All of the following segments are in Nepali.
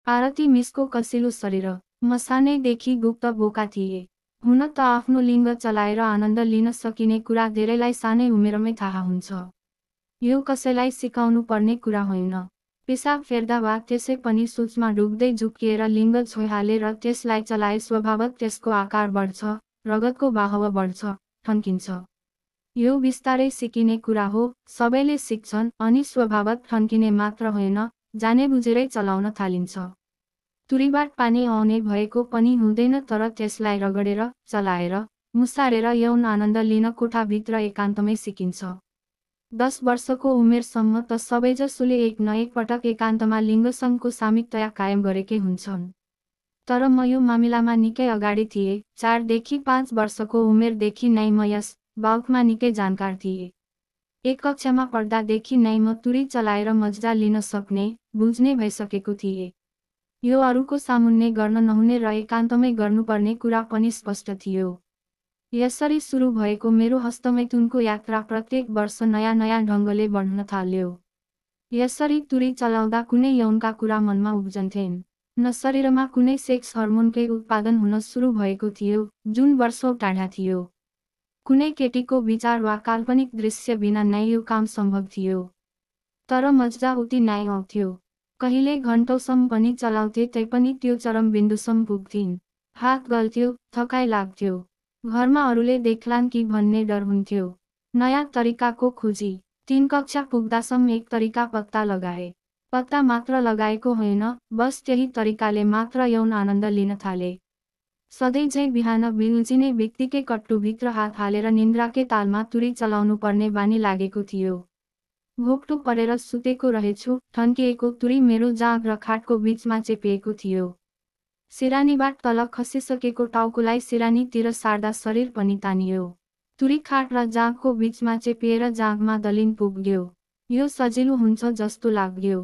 आरती मिसको कसिलो शरीर मसानैदेखि गुप्त बोका थिए। हुन त आफ्नो लिङ्ग चलाएर आनन्द लिन सकिने कुरा धेरैलाई सानै उमेरमै थाहा हुन्छ। यो कसैलाई सिकाउनु पर्ने कुरा होइन। पेसाब फेर्दा वा त्यसै पनि सोचमा डुब्दै झुक्किएर लिङ्ग छोइहाले र त्यसलाई चलाए स्वभावत त्यसको आकार बढ्छ, रगतको बाहव बढ्छ, ठन्किन्छ। यो बिस्तारै सिकिने कुरा हो, सबैले सिक्छन् अनि स्वभावत ठन्किने मात्र होइन, जाने बुझेरै चलाउन थालिन्छ। तुरीबाट पानी आउने भएको पनि हुँदैन तर त्यसलाई रगडेर, चलाएर, मुसारेर यौन आनन्द लिन कोठाभित्र एकान्तमै सिकिन्छ। 10 वर्षको उमेरसम्म त सबैजसोले एक न एक पटक एकान्तमा लिङ्गसँगको सामिप्यता कायम गरेकै हुन्छन्। तर म यो मामिलामा निकै अगाडि थिएँ, 4 देखि 5 वर्षको उमेरदेखि नै म यस बाबतमा निकै जानकार थिएँ। एक कक्षामा पढ्दादेखि नै म तुरी चलाएर मज्जा लिन सक्ने, बुझ्ने भइसकेको थिएँ। यो अरूको सामुन्ने गर्न नहुने र एकान्तमै गर्नुपर्ने कुरा पनि स्पष्ट थियो। यसरी सुरु भएको मेरो हस्तमैथुनको यात्रा प्रत्येक वर्ष नयाँ नयाँ ढङ्गले बढ्न थाल्यो। यसरी तुरी चलाउँदा कुनै यौनका कुरा मनमा उब्जन्थेन्। न शरीरमा कुनै सेक्स हर्मोनकै उत्पादन हुन सुरु भएको थियो, जुन वर्षौं टाढा थियो। कुनै केटीको विचार वा काल्पनिक दृश्य बिना नै यो काम सम्भव थियो। तर मज्जा उति नै आउँथ्यो। कहिले घन्टौसम्म पनि चलाउँथे तैपनि त्यो चरम बिन्दुसम्म पुग्थिन्। हात गल्थ्यो, थकाइ लाग्थ्यो। घरमा अरूले देख्लान् कि भन्ने डर हुन्थ्यो। नयाँ तरिकाको खोजी। 3 कक्षा पुग्दासम्म एक तरिका पत्ता लगाए। पत्ता मात्र लगाएको होइन, बस त्यही तरिकाले मात्र यौन आनन्द लिन थाले। सधैँ झै बिहान बिउजिने बित्तिकै कट्टुभित्र हात हालेर निन्द्राकै तालमा तुरी चलाउनु पर्ने बानी लागेको थियो। घोप्टो परेर सुतेको रहेछु, ठन्किएको तुरी मेरो जाँघ र खाटको बीचमा चेपिएको थियो। सिरानीबाट तल खसिसकेको टाउकोलाई सिरानीतिर सार्दा शरीर पनि तानियो। तुरी खाट र जाँघको बीचमा चेपिएर जाँघमा दलिन पुग्यो। यो सजिलो हुन्छ जस्तो लाग्यो।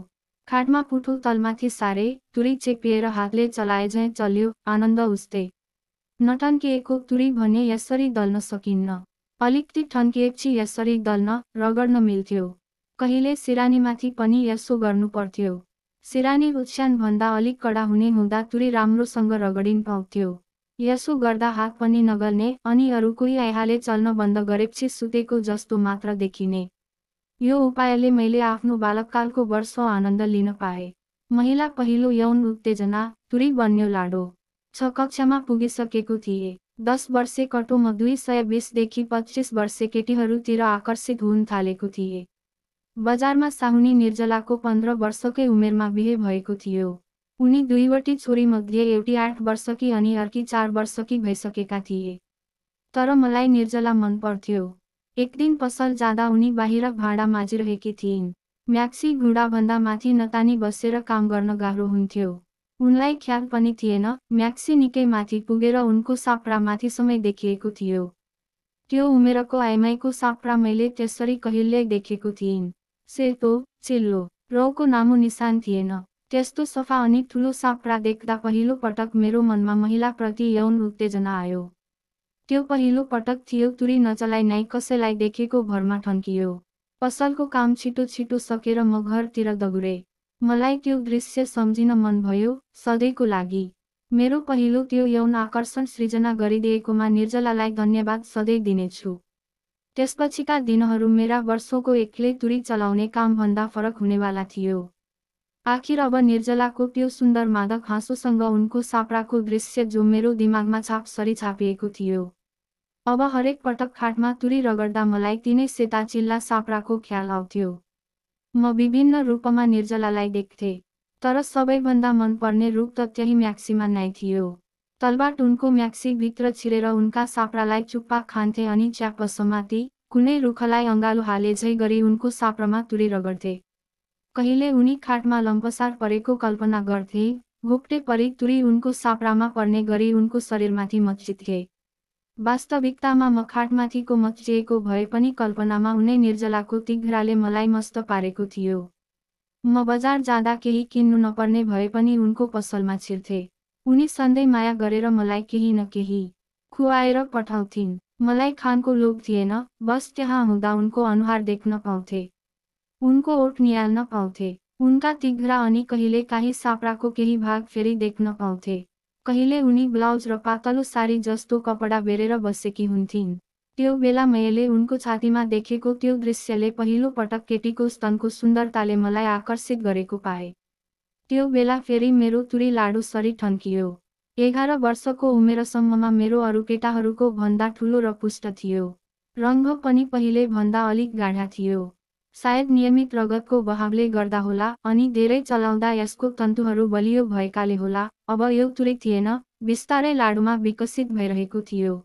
खाटमा पुठो तलमाथि सारे, तुरी चेपिएर हातले चलाए झैँ चल्यो, आनन्द उस्तै। नठन्किएको तुरी भने यसरी दल्न सकिन्न। अलिकति ठन्किएपछि यसरी दल्न, रगड्न मिल्थ्यो। कहिले सिरानीमाथि पनि यसो गर्नु पर्थ्यो। सिरानी ओछ्यान भन्दा अलिक कडा हुने हुँदा तुरी राम्रोसँग रगडिन पाउँथ्यो। यसो गर्दा हात पनि नगल्ने अनि अरू कोही आइहाले चल्न बन्द गरेपछि सुतेको जस्तो मात्र देखिने। यो उपायले मैले आफ्नो बालककालको वर्षौं आनन्द लिन पाएँ। महिला पहिलो यौन उत्तेजना, तुरी बन्यो लाडो। 6 कक्षामा पुगिसकेको थिएँ। 10 वर्षे कटो म 220 देखि 25 वर्षे केटीहरूतिर आकर्षित हुन थालेको थिएँ। बजारमा साहुनी निर्जलाको 15 वर्षकै उमेरमा बिहे भएको थियो। उनी दुईवटी छोरी मध्ये एउटी 8 वर्षकी अनि अर्की 4 वर्षकी भइसकेका थिए। तर मलाई निर्जला मन पर्थ्यो। एक दिन पसल जाँदा उनी बाहिर भाँडा माझिरहेकी थिइन्। म्याक्सी घुँडाभन्दा माथि नतानी बसेर काम गर्न गाह्रो हुन्थ्यो। उनलाई ख्याल पनि थिएन, म्याक्सी निकै माथि पुगेर उनको साप्रा माथिसम्मै देखिएको थियो। त्यो उमेरको आइमाईको साप्रा मैले त्यसरी कहिल्यै देखेको थिइन्। सेतो, चिल्लो, रौँको नामो निशान थिएन। त्यस्तो सफा अनि ठुलो साप्रा देख्दा पहिलो पटक मेरो मनमा महिलाप्रति यौन उत्तेजना आयो। त्यो पहिलो पटक थियो तुरी नचलाई नै कसैलाई देखेको भरमा ठन्कियो। पसलको काम छिटो छिटो सकेर म घरतिर दगुरे। मलाई त्यो दृश्य सम्झिन मन भयो, सधैँको लागि। मेरो पहिलो त्यो यौन आकर्षण सृजना गरिदिएकोमा निर्जलालाई धन्यवाद सधैँ दिनेछु। त्यसपछिका दिनहरू मेरा वर्षौंको एक्लै तुरी चलाउने कामभन्दा फरक हुनेवाला थियो। आखिर अब निर्जलाको त्यो सुन्दर मादक हाँसोसँग उनको साप्राको दृश्य जो मेरो दिमागमा छापसरी छापिएको थियो। अब हरेक पटक खाटमा तुरी रगड्दा मलाई तिनै सेता चिल्ला साप्राको ख्याल आउँथ्यो। म विभिन्न रूपमा निर्जलालाई देख्थे। तर सबैभन्दा मनपर्ने रूप त त्यही म्याक्सीमा नै थियो। तलबाट उनको म्याक्सी भित्र छिरेर उनका साप्रालाई चुप्पा खान्थे अनि च्याप्प समाती, कुनै रुखलाई अँगालो हाले झै गरी उनको साप्रामा तुरी रगड्थे। कहिले उनी खाटमा लम्पसार परेको कल्पना गर्थे, घोप्टे परी तुरी उनको साप्रामा पर्ने गरी उनको शरीरमाथि मच्चिथे। वास्तविकतामा म खाटमाथिको मच्चिएको भए पनि कल्पनामा उनै निर्जलाको तिघ्राले मलाई मस्त पारेको थियो। म बजार जाँदा केही किन्नु नपर्ने भए पनि उनको पसलमा छिर्थे। उनी सधैँ माया गरेर मलाई केही न केही खुवाएर पठाउँथिन्। मलाई खानको लोभ थिएन, बस त्यहाँ हुँदा उनको अनुहार देख्न पाउँथे। उनको ओठ निहाल्न पाउँथे। उनका तिघ्रा अनि कहिले काहीँ साप्राको केही भाग फेरि देख्न पाउँथे। कहिले उनी ब्लाउज र पातलो साडी जस्तो कपडा बेरेर बसेकी हुन्थिन्। त्यो बेला मैले उनको छातीमा देखेको त्यो दृश्यले पहिलो पटक केटीको स्तनको सुन्दरताले मलाई आकर्षित गरेको पाएँ। त्यो बेला फेरि मेरो तुरी लाडु सरी ठन्कियो। 11 वर्षको उमेरसम्ममा मेरो अरू केटाहरूको भन्दा ठुलो र पुष्ट थियो। रङ्ग पनि पहिले भन्दा अलिक गाढा थियो। सायद नियमित रगतको बहावले गर्दा होला अनि धेरै चलाउँदा यसको तन्तुहरू बलियो भएकाले होला। अब यो तुरी थिएन, बिस्तारै लाडुमा विकसित भइरहेको थियो।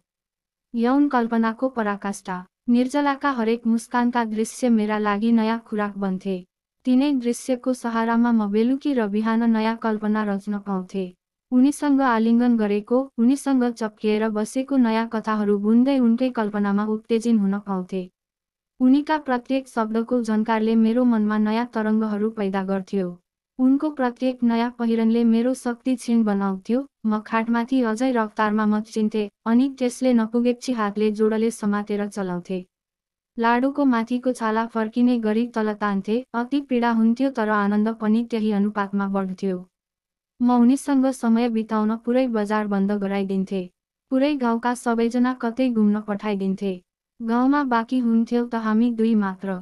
यौन कल्पनाको पराकाष्ठा। निर्जलाका हरेक मुस्कानका दृश्य मेरा लागि नयाँ खुराक बन्थे। तिनै दृश्यको सहारामा म बेलुकी र बिहान नयाँ कल्पना रच्न पाउँथे। उनीसँग आलिङ्गन गरेको, उनीसँग चप्किएर बसेको नयाँ कथाहरू बुन्दै उनकै कल्पनामा उत्तेजित हुन पाउँथे। उनीका प्रत्येक शब्दको झन्कारले मेरो मनमा नयाँ तरङ्गहरू पैदा गर्थ्यो। उनको प्रत्येक नयाँ पहिरनले मेरो शक्ति क्षीण बनाउँथ्यो। म खाटमाथि अझै रफ्तारमा मच्चिन्थे अनि त्यसले नपुगेपछि हातले जोडले समातेर चलाउँथे। लाडुको माथिको छाला फर्किने गरी तल तान्थे। अति पीडा हुन्थ्यो तर आनन्द पनि त्यही अनुपातमा बढ्थ्यो। म उनीसँग समय बिताउन पुरै बजार बन्द गराइदिन्थे। पुरै गाउँका सबैजना कतै घुम्न पठाइदिन्थे। गाउँमा बाँकी हुन्थ्यौ त हामी दुई मात्र।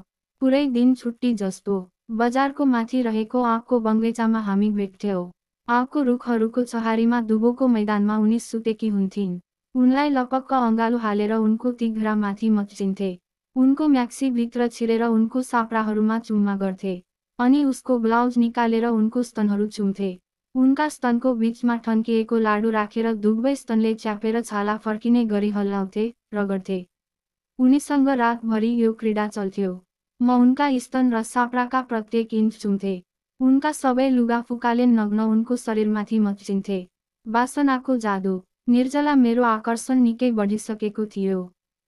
पुरै दिन छुट्टी जस्तो। बजारको माथि रहेको आँपको बगैँचामा हामी भेट्थ्यौँ। आँपको रुखहरूको छहारीमा दुबोको मैदानमा उनी सुतेकी हुन्थिन्। उनलाई लपक्क अँगालो हालेर उनको तिघ्रा माथि मच्चिन्थे। उनको म्याक्सी भित्र छिरेर उनको साप्राहरूमा चुम्मा गर्थे। अनि उसको ब्लाउज निकालेर उनको स्तनहरू चुम्थे। उनका स्तनको बीचमा ठन्किएको लाडु राखेर दुवै स्तनले च्यापेर छाला फर्किने गरी हल्लाउँथे, रगड्थे। उनीसँग रातभरि यो क्रीडा चल्थ्यो। म उनका स्तन र साप्राका प्रत्येक इन्च चुम्थे। उनका सबै लुगा फुकाले नग्न उनको शरीरमाथि मच्चिन्थे। वासनाको जादु। निर्जला मेरो आकर्षण निकै बढिसकेको थियो।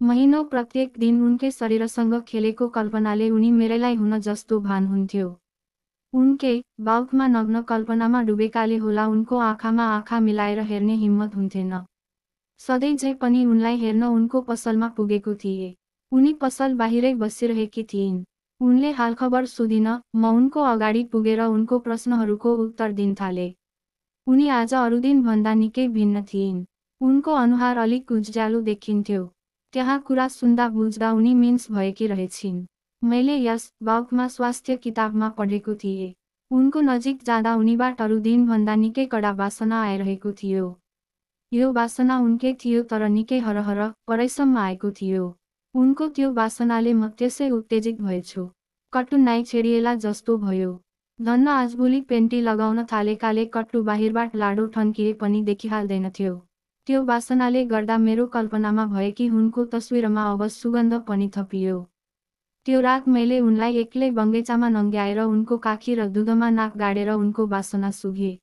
महिनौ प्रत्येक दिन उनकै शरीरसँग खेलेको कल्पनाले उनी मेरैलाई हुन जस्तो भान हुन्थ्यो। उनकै बाउखमा नग्न कल्पनामा डुबेकाले होला उनको आँखामा आँखा मिलाएर हेर्ने हिम्मत हुन्थेन। सधैँझै पनि उनलाई हेर्न उनको पसलमा पुगेको थिए। उनी पसल बाहिरै बसिरहेकी थिइन्। उनले हालखबर सोधिन, म उनको अगाडि पुगेर उनको प्रश्नहरूको उत्तर दिन थाले। उनी आज अरू दिन भन्दा निकै भिन्न थिइन्। उनको अनुहार अलिक उज्यालो देखिन्थ्यो। त्यहाँ कुरा सुन्दा बुझ्दा उनी मिन्स भएकी रहेछिन्। मैले यस बाउकमा स्वास्थ्य किताबमा पढेको थिएँ। उनको नजिक जाँदा उनीबाट अरू दिन भन्दा निकै कडा वासना आइरहेको थियो। यो वासना उनकै थियो तर निकै हरहर परैसम्म आएको थियो। उनको त्यो वासनाले म त्यसै उत्तेजित भएछु। कट्टु नाइ छेडिएला जस्तो भयो। धन्न आजभोलि पेन्टी लगाउन थालेकाले कट्टु बाहिरबाट लाडो ठन्किए पनि देखिहाल्दैनथ्यो। त्यो वासनाले गर्दा मेरो कल्पनामा भएकी उनको तस्विरमा अब सुगन्ध पनि थपियो। त्यो रात मैले उनलाई एक्लै बगैँचामा नङ्ग्याएर उनको काखी र दुधमा नाक गाडेर उनको वासना सुघेँ।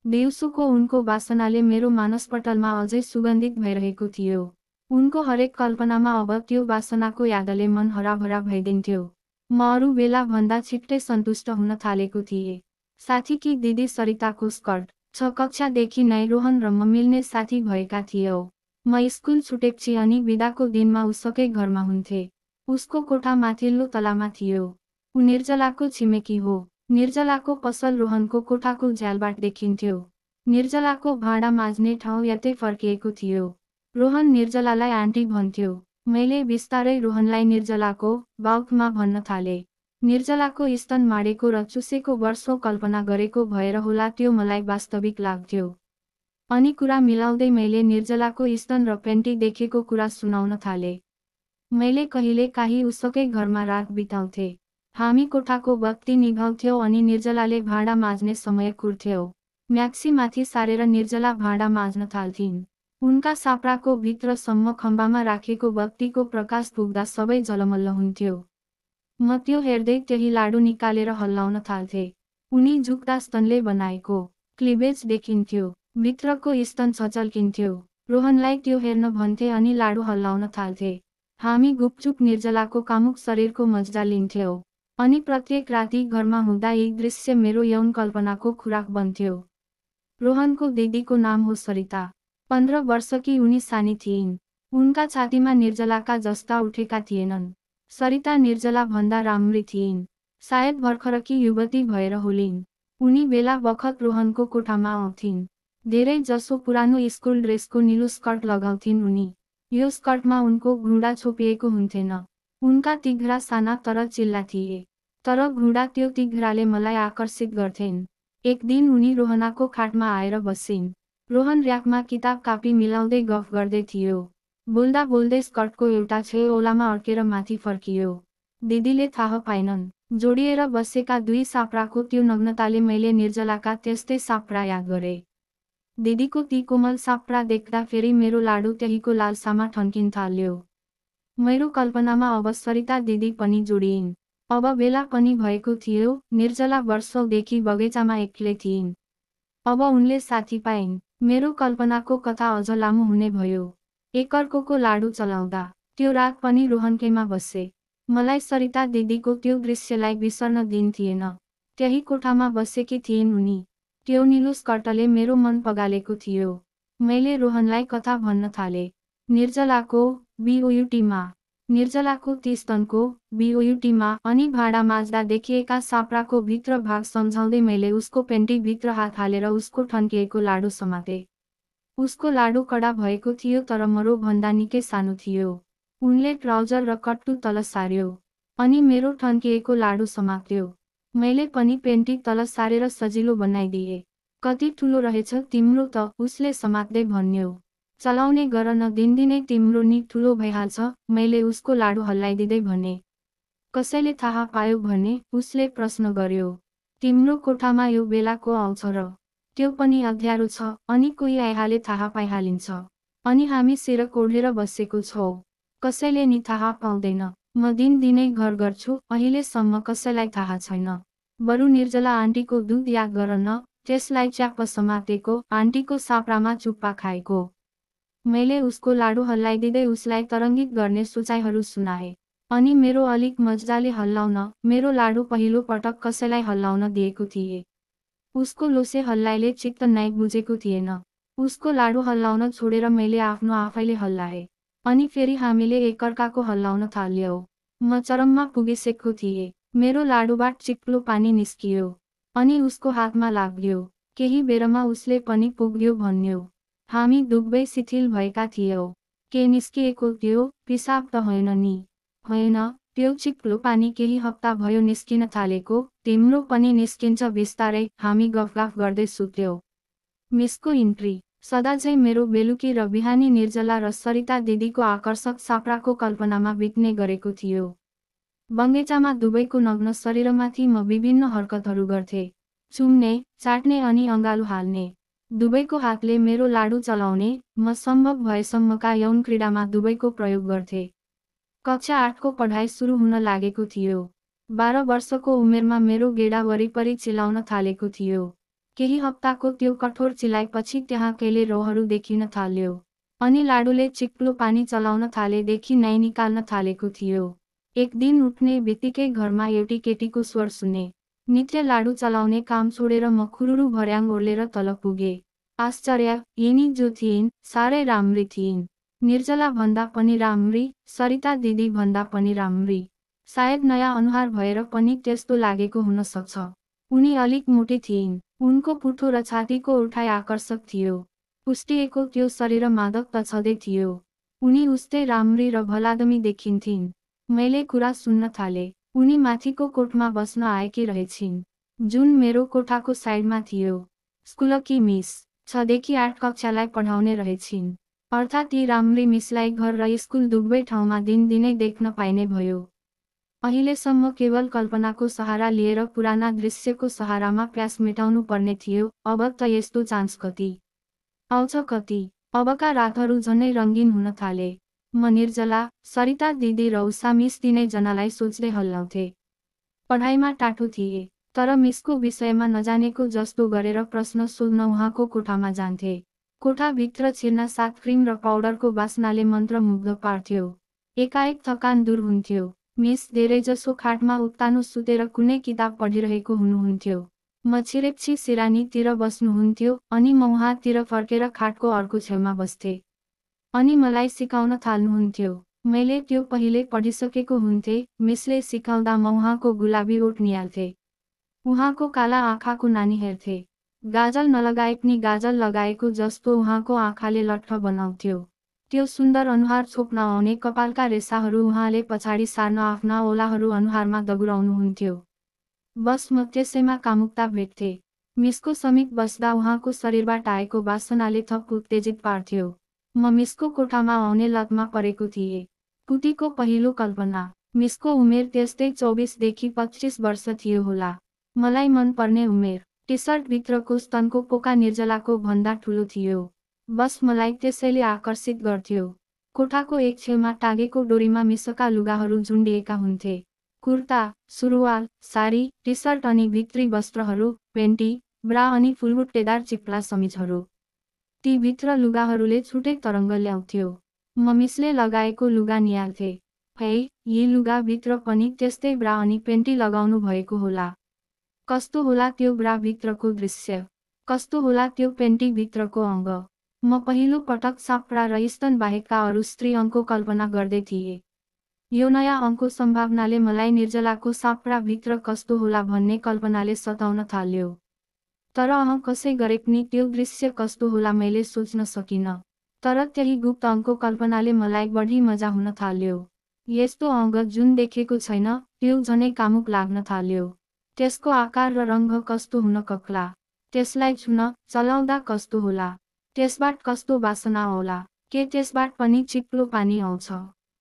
दिउँसोको उनको वासनाले मेरो मानसपटलमा अझै सुगन्धित भइरहेको थियो। उनको हरेक कल्पनामा अब त्यो वासनाको यादले मन हराभरा भइदिन्थ्यो। म अरू बेला भन्दा छिट्टै सन्तुष्ट हुन थालेको थिएँ। साथीकी दिदी सरिताको स्कर्ट 6 कक्षादेखि नै रोहन र म मिल्ने साथी भएका थियौँ। म स्कुल छुटेपछि अनि बिदाको दिनमा उसकै घरमा हुन्थे। उसको कोठा माथिल्लो तलामा थियो। ऊ निर्जलाको छिमेकी हो। निर्जलाको पसल रोहनको कोठाको झ्यालबाट देखिन्थ्यो। निर्जलाको भाँडा माझ्ने ठाउँ यतै फर्किएको थियो। रोहन निर्जलालाई आन्टी भन्थ्यो। मैले बिस्तारै रोहनलाई निर्जलाको बाउकमा भन्न थाले। निर्जलाको स्तन माडेको र चुसेको वर्षौं कल्पना गरेको भएर होला त्यो मलाई वास्तविक लाग्थ्यो। अनि कुरा मिलाउँदै मैले निर्जलाको स्तन र पेन्टी देखेको कुरा सुनाउन थाले। मैले कहिले काहीँ उसकै घरमा रात बिताउँथे। हामी कोठाको बत्ती निभाउँथ्यौँ अनि निर्जलाले भाँडा माझ्ने समय कुर्थ्यौँ। म्याक्सी माथि सारेर निर्जला भाँडा माझ्न थाल्थिन्। उनका साप्राको भित्रसम्म खम्बामा राखेको बत्तीको प्रकाश पुग्दा सबै झलमल्ल हुन्थ्यो। म त्यो हेर्दै त्यही लाडु निकालेर हल्लाउन थाल्थे। उनी झुक्दा स्तनले बनाएको क्लिभेज देखिन्थ्यो। भित्रको स्तन छचल्किन्थ्यो। रोहनलाई त्यो हेर्न भन्थे अनि लाडु हल्लाउन थाल्थे। हामी गुपचुप निर्जलाको कामुक शरीरको मज्जा लिन्थ्यौँ। अनि प्रत्येक राति घरमा हुँदा यी दृश्य मेरो यौन कल्पनाको खुराक बन्थ्यो। रोहनको दिदीको नाम हो सरिता। 15 वर्षकी उनी सानी थिइन्। उनका छातीमा निर्जलाका जस्ता उठेका थिएनन्। सरिता निर्जला भन्दा राम्री थिइन्। सायद भर्खरकी युवती भएर होलिन्। उनी बेला बखत रोहनको कोठामा आउँथिन्। धेरै जसो पुरानो स्कुल ड्रेसको निलो स्कर्ट लगाउँथिन् उनी। यो स्कर्टमा उनको घुँडा छोपिएको हुन्थेन। उनका तिघ्रा साना तर चिल्ला थिए। तर घुँडा त्यो तिघ्राले मलाई आकर्षित गर्थेन्। एक दिन उनी रोहनाको खाटमा आएर बसिन्। रोहन र्याकमा किताब कापी मिलाउँदै गफ गर्दै थियो। बोल्दा बोल्दै स्कर्टको एउटा छेउ औलामा अड्केर माथि फर्कियो। दिदीले थाहा पाइनन्। जोडिएर बसेका दुई साप्राको त्यो नग्नताले मैले निर्जलाका त्यस्तै साप्रा याद गरे। दिदीको ती कोमल साप्रा देख्दा फेरि मेरो लाडु त्यहीको लालसामा ठन्किन थाल्यो। मेरो कल्पनामा अब सरिता दिदी पनि जोडिइन्। अब बेला पनि भएको थियो। निर्जला वर्षौंदेखि बगैँचामा एक्लै थिइन्। अब उनले साथी पाइन्। मेरो कल्पनाको कथा अझ लामो हुने भयो। एकअर्कोको लाडु चलाउँदा त्यो रात पनि रोहनकैमा बसे। मलाई सरिता दिदीको त्यो दृश्यलाई बिर्सन दिन थिएन। त्यही कोठामा बसेकी थिइन् उनी। त्यो निलो स्कर्टले मेरो मन पगालेको थियो। मैले रोहनलाई कथा भन्न थाले। निर्जलाको बीओयुटीमा, निर्जलाको ती स्तनको बीओयुटीमा अनि भाँडा माझ्दा देखिएका साप्राको भित्र भाग सम्झाउँदै मैले उसको पेन्टी भित्र हात हालेर उसको ठन्किएको लाडु समाते। उसको लाडु कडा भएको थियो तर मरो भन्दा निकै सानो थियो। उनले ट्राउजर र कट्टु तल सार्यो। अनि मेरो ठन्किएको लाडु समात्यो। मैले पनि पेन्टी तल सारेर सजिलो बनाइदिए। कति ठुलो रहेछ तिम्रो त, उसले समात्दै भन्यो। चलाउने गर न, दिनदिनै तिम्रो नि ठुलो भइहाल्छ, मैले उसको लाडु हल्लाइदिँदै भने। कसैले थाहा पायो भने, उसले प्रश्न गर्यो। तिम्रो कोठामा यो बेलाको आउँछ र त्यो पनि अँध्यारो छ, अनि कोही आइहाले थाहा पाइहालिन्छ। अनि हामी सिर कोढेर बसेको छौँ। कसैले नि थाहा पाउँदैन। म दिनदिनै घर गर्छु, अहिलेसम्म कसैलाई थाहा छैन। बरु निर्जला आन्टीको दुध याद गर न, त्यसलाई च्याप्प समातेको, आन्टीको साप्रामा चुप्पा खाएको। मैले उसको लाडु हल्लाइदिँदै उसलाई तरङ्गित गर्ने सोचाइहरू सुनाए। अनि मेरो अलिक मजाले हल्लाउन, मेरो लाडु पहिलो पटक कसैलाई हल्लाउन दिएको थिए। उसको लोसे हल्लाइले चित्त नै बुझेको थिएन। उसको लाडु हल्लाउन छोडेर मैले आफ्नो आफैले हल्लाए। अनि फेरि हामीले एकअर्काको हल्लाउन थाल्यौं। म चरममा पुगिसकेको थिएँ। मेरो लाडुबाट चिप्लो पानी निस्कियो। अनि उसको हातमा लाग्यो। केही बेरमा उसले पनि पुग्यो भन्यो। हामी दुवै शिथिल भएका थियौं। के निस्किएको थियो? पिसाब त होइन नि? होइन, त्यो चिप्लो पानी केही हप्ता भयो निस्किन थालेको। तिम्रो पनि निस्किन्छ बिस्तारै। हामी गफगाफ गर्दै सुत्यौं। मिसको इन्ट्री। सदाझै मेरो बेलुकी र बिहानी निर्जला र सरिता दिदीको आकर्षक साप्राको कल्पनामा बित्ने गरेको थियो। बगैँचामा दुवैको नग्न शरीरमाथि म विभिन्न हरकतहरू गर्थे। चुम्ने, चाट्ने अनि अँगालो हाल्ने। दुवैको हातले मेरो लाडु चलाउने। म सम्भव भएसम्मका यौन क्रीडामा दुवैको प्रयोग गर्थे। कक्षा 8को पढाइ सुरु हुन लागेको थियो। 12 वर्षको उमेरमा मेरो गेडा वरिपरि चिलाउन थालेको थियो। केही हप्ताको त्यो कठोर चिलाइपछि त्यहाँ केले रोहहरू देखिन थाल्यो। अनि लाडुले चिप्लो पानी चलाउन थालेदेखि नै निकाल्न थालेको थियो। एक दिन उठ्ने बित्तिकै घरमा एउटी केटीको स्वर सुने। नित्य लाडु चलाउने काम छोडेर म खुरुरु भर्याङ ओर्लेर तल पुगे। आश्चर्य, यिनी जो थिइन्, साह्रै राम्री थिइन्। निर्जला भन्दा पनि राम्री, सरिता दिदी भन्दा पनि राम्री। सायद नयाँ अनुहार भएर पनि त्यस्तो लागेको हुन सक्छ। उनी अलिक मोटी थिइन्। उनको पुठो र छातीको उठाइ आकर्षक थियो। पुष्टिएको त्यो शरीर मादक त छँदै थियो। उनी उस्तै राम्री र भलादमी देखिन्थिन्। मैले कुरा सुन्न थाले। उनी माथिको कोठमा बस्न आएकी रहेछिन्, जुन मेरो कोठाको साइडमा थियो। स्कुलकी मिस 6 देखि 8 कक्षालाई पढाउने रहेछिन्। अर्थात् यी राम्री मिसलाई घर र स्कुल दुवै ठाउँमा दिनदिनै देख्न पाइने भयो। अहिलेसम्म केवल कल्पनाको सहारा लिएर पुराना दृश्यको सहारामा प्यास मेटाउनु पर्ने थियो। अब त यस्तो चान्स कति आउँछ कति। अबका रातहरू झनै रङ्गीन हुन थाले। म निर्जला, सरिता दिदी र उषा मिस तीनैजनालाई सोच्दै हल्लाउँथे। पढाइमा टाठो थिए, तर मिसको विषयमा नजानेको जस्तो गरेर प्रश्न सोध्न उहाँको कोठामा जान्थे। कोठाभित्र छिर्न साथ क्रिम र पाउडरको बास्नाले मन्त्रमुग्ध पार्थ्यो। एकाएक थकान दूर हुन्थ्यो। मिस धेरैजसो खाटमा उत्तानो सुतेर कुनै किताब पढिरहेको हुनुहुन्थ्यो। म छिरेप्छी सिरानीतिर बस्नुहुन्थ्यो अनि म उहाँतिर फर्केर खाटको अर्को छेउमा बस्थे। अनि मलाई सिकाउन थाल्नुहुन्थ्यो। मैले त्यो पहिले पढिसकेको हुन्थे। मिसले सिकाउँदा म उहाँको गुलाबी ओठ निहाल्थे। उहाँको काला आँखाको नानी हेर्थे। गाजल नलगाए पनि गाजल लगाएको जस्तो उहाँको आँखाले लट्ठ बनाउँथ्यो। त्यो सुन्दर अनुहार छोप्न आउने कपालका रेसाहरू उहाँले पछाडि सार्न आफ्ना ओलाहरू अनुहारमा दगुराउनुहुन्थ्यो। बस म त्यसैमा कामुकता भेट्थे। मिसको समीप बस्दा उहाँको शरीरबाट आएको वासनाले थप उत्तेजित पार्थ्यो। म मिसको कोठामा आउने लतमा परेको थिएँ। कुटीको पहिलो कल्पना। मिसको उमेर त्यस्तै 24 देखि 25 वर्ष थियो होला। मलाई मन पर्ने उमेर। टी-सर्ट भित्रको स्तनको पोका निर्जलाको भन्दा ठुलो थियो। बस मलाई त्यसैले आकर्षित गर्थ्यो। कोठाको एक छेउमा टाँगेको डोरीमा मिसका लुगाहरू झुन्डिएका हुन्थे। कुर्ता, सुरुवाल, साडी, टी-सर्ट अनि भित्री वस्त्रहरू, पेन्टी, ब्रा अनि फुलबुट्टेदार चिप्ला समिजहरू। ती भित्र लुगाहरूले छुट्टै तरङ्ग ल्याउँथ्यो। म मिसले लगाएको लुगा निहाल्थे। है, यी लुगा भित्र पनि त्यस्तै ब्रा अनि पेन्टी लगाउनु भएको होला। कस्तो होला त्यो ब्रा भित्रको दृश्य। कस्तो होला त्यो पेन्टी भित्रको अङ्ग। म पहिलो पटक साप्रा र स्तन बाहेकका अरू स्त्री अङ्गको कल्पना गर्दै थिएँ। यो नयाँ अङ्गको सम्भावनाले मलाई निर्जलाको साप्रा भित्र कस्तो होला भन्ने कल्पनाले सताउन थाल्यो। तर कसै गरे पनि त्यो दृश्य कस्तो होला मैले सोच्न सकिनँ। तर त्यही गुप्त अङ्गको कल्पनाले मलाई बढी मजा हुन थाल्यो। यस्तो अङ्ग जुन देखेको छैन, त्यो झनै कामुक लाग्न थाल्यो। त्यसको आकार र रङ्ग कस्तो हुन कक्ला। त्यसलाई छुन, चलाउँदा कस्तो होला। त्यसबाट कस्तो वासना आउला। के त्यसबाट पनि चिप्लो पानी आउँछ।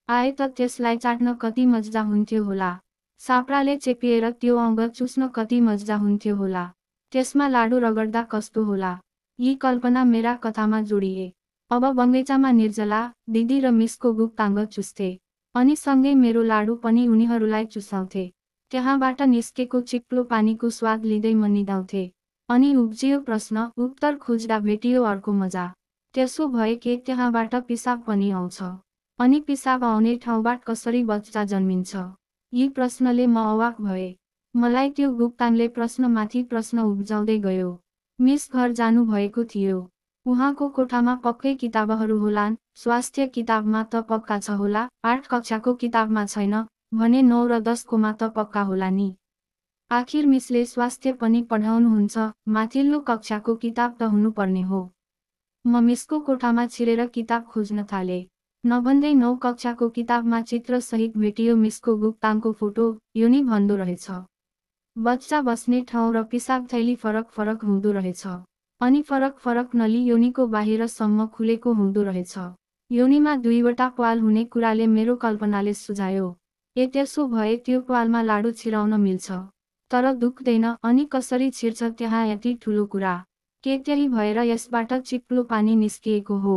आए त त्यसलाई चाट्न कति मजा हुन्थ्यो होला। साप्राले चेपिएर त्यो अङ्ग चुस्न कति मजा हुन्थ्यो होला। त्यसमा लाडु रगड्दा कस्तो होला। यी कल्पना मेरा कथामा जोडिए। अब बगैँचामा निर्जला, दिदी र मिसको गुप्ताङ्ग चुस्थे। अनि सँगै मेरो लाडु पनि उनीहरूलाई चुसाउँथे। त्यहाँबाट निस्केको चिप्लो पानीको स्वाद लिँदै म निदाउँथे। अनि उब्जियो प्रश्न, उत्तर खोज्दा भेटियो अर्को मजा। त्यसो भए के त्यहाँबाट पिसाब पनि आउँछ? अनि पिसाब आउने ठाउँबाट कसरी बच्चा जन्मिन्छ? यी प्रश्नले म अवाक भए। मलाई त्यो गुप्ताङ्गले प्रश्नमाथि प्रश्न उब्जाउँदै गयो। मिस घर जानु भएको थियो। उहाँको कोठामा पक्कै किताबहरू होलान्। स्वास्थ्य किताबमा त पक्का छ होला। 8 कक्षाको किताबमा छैन भने 9 र 10 कोमा त पक्का होला नि। आखिर मिसले स्वास्थ्य पनि पढाउनुहुन्छ, माथिल्लो कक्षाको किताब त हुनुपर्ने हो। म मिसको कोठामा छिरेर किताब खोज्न थाले। नभन्दै 9 कक्षाको किताबमा चित्र सहित भेटियो मिसको गुप्ताङ्गको फोटो। योनी भन्दो रहेछ। बच्चा बस्ने ठाउँ र पिसाब थैली फरक फरक हुँदो रहेछ। अनि फरक फरक नली योनीको बाहिरसम्म खुलेको हुँदो रहेछ। योनीमा 2वटा प्वाल हुने कुराले मेरो कल्पनाले सुझायो। त्यसो भए त्यो प्वालमा लाडु छिराउन मिल्छ। तर दुख्दैन अनि कसरी छिर्छ त्यहाँ यति ठुलो कुरा। के त्यही भएर यसबाट चिप्लो पानी निस्किएको हो?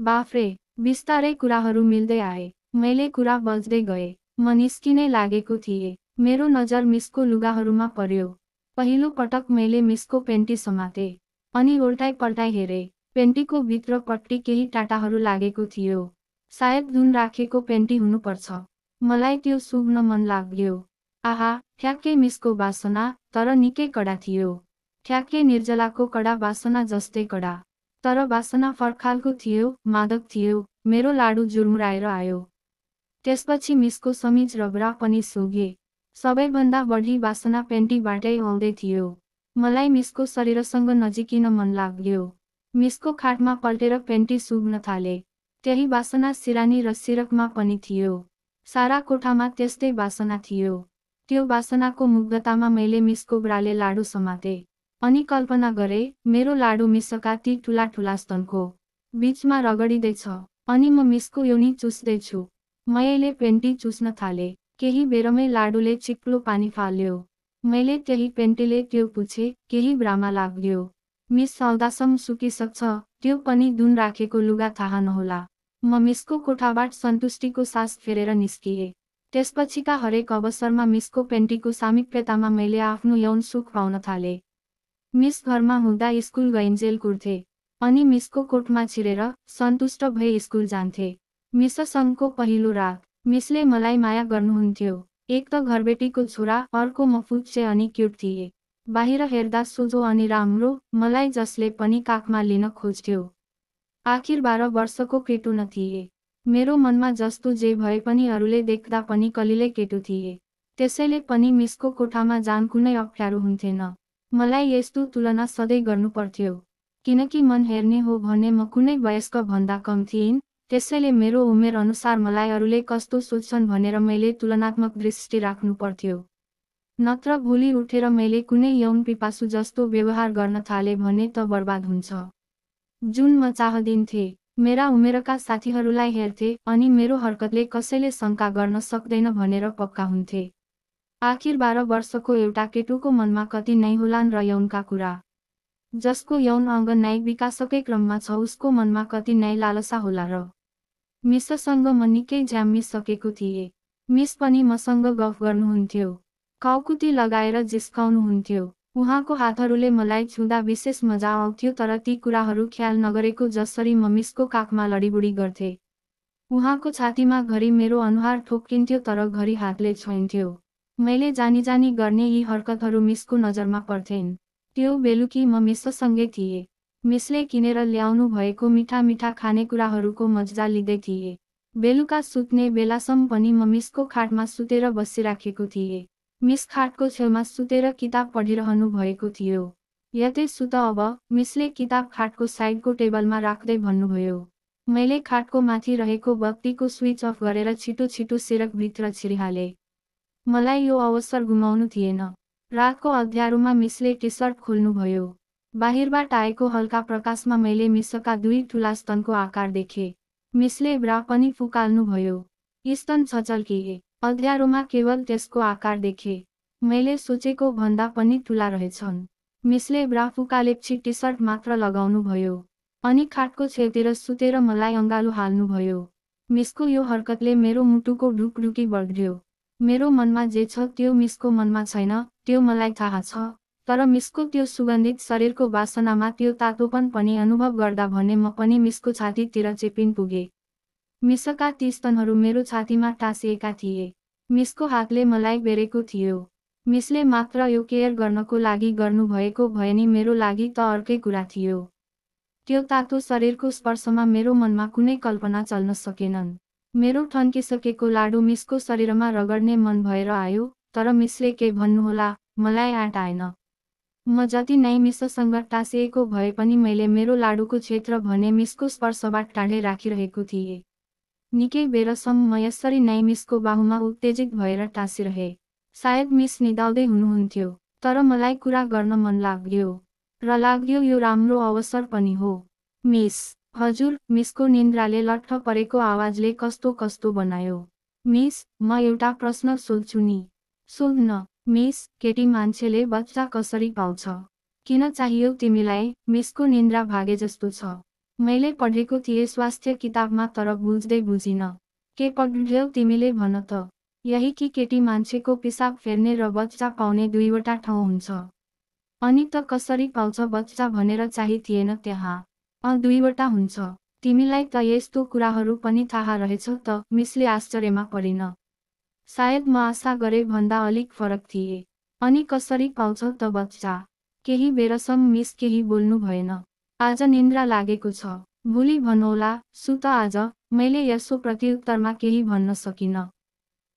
बाफ्रे, बिस्तारै कुराहरू मिल्दै आए। मैले कुरा बज्दै गए। म निस्किनै लागेको थिएँ। मेरो नजर मिसको लुगाहरूमा पर्यो। पहिलो पटक मैले मिसको पेन्टी समाते। अनि उल्टाइ पल्टाइ हेरे। पेन्टीको भित्रपट्टि केही टाटाहरू लागेको थियो। सायद धुन राखेको पेन्टी हुनुपर्छ। मलाई त्यो सुघ्न मन लाग्यो। आहा, ठ्याक्कै मिसको वासना, तर निकै कडा थियो। ठ्याक्कै निर्जलाको कडा वासना जस्तै कडा। तर वासना फर्खालको थियो, मादक थियो। मेरो लाडु जुर्मुराएर आयो। त्यसपछि मिसको समिज र ब्रा पनि सुगे। सबैभन्दा बढी वासना पेन्टीबाटै आउँदै थियो। मलाई मिसको शरीरसँग नजिकिन मन लाग्यो। मिसको खाटमा पल्टेर पेन्टी सुघ्न थाले। त्यही वासना सिरानी र सिरकमा पनि थियो। सारा कोठामा त्यस्तै वासना थियो। त्यो वासनाको मुग्धतामा मैले मिसको ब्राले लाडु समाते। अनि कल्पना गरे, मेरो लाडु मिसका ती ठुला ठुला स्तनको बीचमा रगडिँदैछ। अनि म मिसको योनी चुस्दैछु। मैले पेन्टी चुस्न थाले। केही बेरमै लाडुले चिप्लो पानी फाल्यो। मैले त्यही पेन्टीले त्यो पुछे, केही ब्रामा लाग्यो। मिस आउँदासम्म सुकिसक्छ, त्यो पनि धुन राखेको लुगा थाहा नहोला। म मिसको कोठाबाट सन्तुष्टिको सास फेरेर निस्किए। त्यसपछिका हरेक अवसरमा मिसको पेन्टीको सामिप्यतामा मैले आफ्नो यौन सुख पाउन थाले। मिस घरमा हुँदा स्कुल गइन्जेल कुर्थे। अनि मिसको कोठमा छिरेर सन्तुष्ट भई स्कुल जान्थे। मिससँगको पहिलो रात। मिसले मलाई माया गर्नुहुन्थ्यो। एक त घरबेटीको छोरा, अर्को म फुच्चे अनि क्युट थिए। बाहिर हेर्दा सोझो अनि राम्रो, मलाई जसले पनि काखमा लिन खोज्थ्यो। आखिर 12 वर्षको केटो न थिए। मेरो मनमा जस्तो जे भए पनि अरूले देख्दा पनि कलिले केटो थिए। त्यसैले पनि मिसको कोठामा जान कुनै अप्ठ्यारो हुन्थेन। मलाई यस्तो तुलना सधैँ गर्नुपर्थ्यो। किनकि मन हेर्ने हो भने म कुनै वयस्क भन्दा कम थिइन्, त्यसैले मेरो उमेर अनुसार मलाई अरूले कस्तो सोच्छन् भनेर मैले तुलनात्मक दृष्टि राख्नु पर्थ्यो। नत्र भोलि उठेर मैले कुनै यौन पिपासु जस्तो व्यवहार गर्न थाले भने त बर्बाद हुन्छ। जुन म चाहदिन्थे। मेरा उमेरका साथीहरूलाई हेर्थे अनि मेरो हरकतले कसैले शङ्का गर्न सक्दैन भनेर पक्का हुन्थे। आखिर 12 वर्षको एउटा केटोको मनमा कति नै होलान् र यौनका कुरा। जसको यौन अङ्ग नै विकासकै क्रममा छ उसको मनमा कति नै लालसा होला र। मिससँग म निकै झ्याम्मिसकेको थिएँ। मिस पनि मसँग गफ गर्नुहुन्थ्यो। काउकुती लगाएर जिस्काउनुहुन्थ्यो। उहाँको हातहरूले मलाई छुँदा विशेष मजा आउँथ्यो तर ती कुराहरू ख्याल नगरेको जसरी म मिसको काखमा लडीबुडी गर्थे। उहाँको छातीमा घरि मेरो अनुहार ठोक्किन्थ्यो तर घरि हातले छोइन्थ्यो। मैले जानी गर्ने यी हरकतहरू मिसको नजरमा पर्थेन्। त्यो बेलुकी म मिससँगै थिएँ। मिसले किनेर ल्याउनु भएको मिठा मिठा खानेकुराहरूको मज्जा लिँदै थिए। बेलुका सुत्ने बेलासम्म पनि म मिसको खाटमा सुतेर बसिराखेको थिएँ। मिस खाटको छेउमा सुतेर किताब पढिरहनु भएको थियो। यतै सुत अब, मिसले किताब खाटको साइडको टेबलमा राख्दै भन्नुभयो। मैले खाटको माथि रहेको बत्तीको स्विच अफ गरेर छिटो छिटो सिरकभित्र छिरिहालेँ। मलाई यो अवसर गुमाउनु थिएन। रातको अँध्यारोमा मिसले टी-सर्ट खोल्नुभयो। बाहिरबाट आएको हल्का प्रकाशमा मैले मिसका दुई ठुला स्तनको आकार देखेँ। मिसले ब्रा पनि फुकाल्नुभयो। स्तन छचल्किए। अँध्यारोमा केवल त्यसको आकार देखेँ। मैले सोचेको भन्दा पनि ठुला रहेछन्। मिसले ब्रा फुकालेपछि टी-सर्ट मात्र लगाउनुभयो। अनि खाटको छेउतिर सुतेर मलाई अँगालो हाल्नुभयो। मिसको यो हरकतले मेरो मुटुको ढुकढुकी बढ्यो। मेरो मनमा जे छ त्यो मिसको मनमा छैन, त्यो मलाई थाहा छ। तर मिसको त्यो सुगन्धित शरीरको वासनामा त्यो तातोपन पनि अनुभव गर्दा भने म पनि मिसको छातीतिर चेपिन पुगे। मिसका ती स्तनहरू मेरो छातीमा टाँसिएका थिए। मिसको हातले मलाई बेरेको थियो। मिसले मात्र यो केयर गर्नको लागि गर्नुभएको भए नि मेरो लागि त अर्कै कुरा थियो। त्यो तातो शरीरको स्पर्शमा मेरो मनमा कुनै कल्पना चल्न सकेनन्। मेरो ठन्किसकेको लाडु मिसको शरीरमा रगड्ने मन भएर आयो, तर मिसले के भन्नुहोला, मलाई आँट आएन। म जति नै मिससँग टाँसिएको भए पनि मैले मेरो लाडुको क्षेत्र भने मिसको स्पर्शबाट टाढै राखिरहेको थिएँ। निकै बेरसम्म म यसरी नै मिसको बाहुमा उत्तेजित भएर टाँसिरहेँ। सायद मिस निदाउँदै हुनुहुन्थ्यो, तर मलाई कुरा गर्न मन लाग्यो। र लाग्यो यो राम्रो अवसर पनि हो। मिस, हजुर, मिसको निन्द्राले लट्ठ परेको आवाजले कस्तो कस्तो बनायो। मिस, म एउटा प्रश्न सोध्छु नि। सोध्न, मिस, केटी मान्छेले बच्चा कसरी पाउँछ? किन चाहियो तिमीलाई? मिसको निन्द्रा भागे जस्तो छ। मैले पढेको थिएँ स्वास्थ्य किताबमा तर बुझ्दै बुझिन। के पढ्यौ तिमीले भन त? यही कि केटी मान्छेको पिसाब फेर्ने र बच्चा पाउने दुईवटा ठाउँ हुन्छ। अनि त कसरी पाउँछ बच्चा भनेर चाहिँ थिएन त्यहाँ। दुईवटा हुन्छ। तिमीलाई त यस्तो कुराहरू पनि थाहा रहेछ त? मिसले आश्चर्यमा परिन। सायद म आशा गरे भन्दा अलिक फरक थिए। अनि कसरी पाउँछ त बच्चा? केही बेरसम्म मिस केही बोल्नु भएन। आज निन्द्रा लागेको छ। भोलि भनौला, सुत आज, मैले यसो प्रत्युत्तरमा केही भन्न सकिन।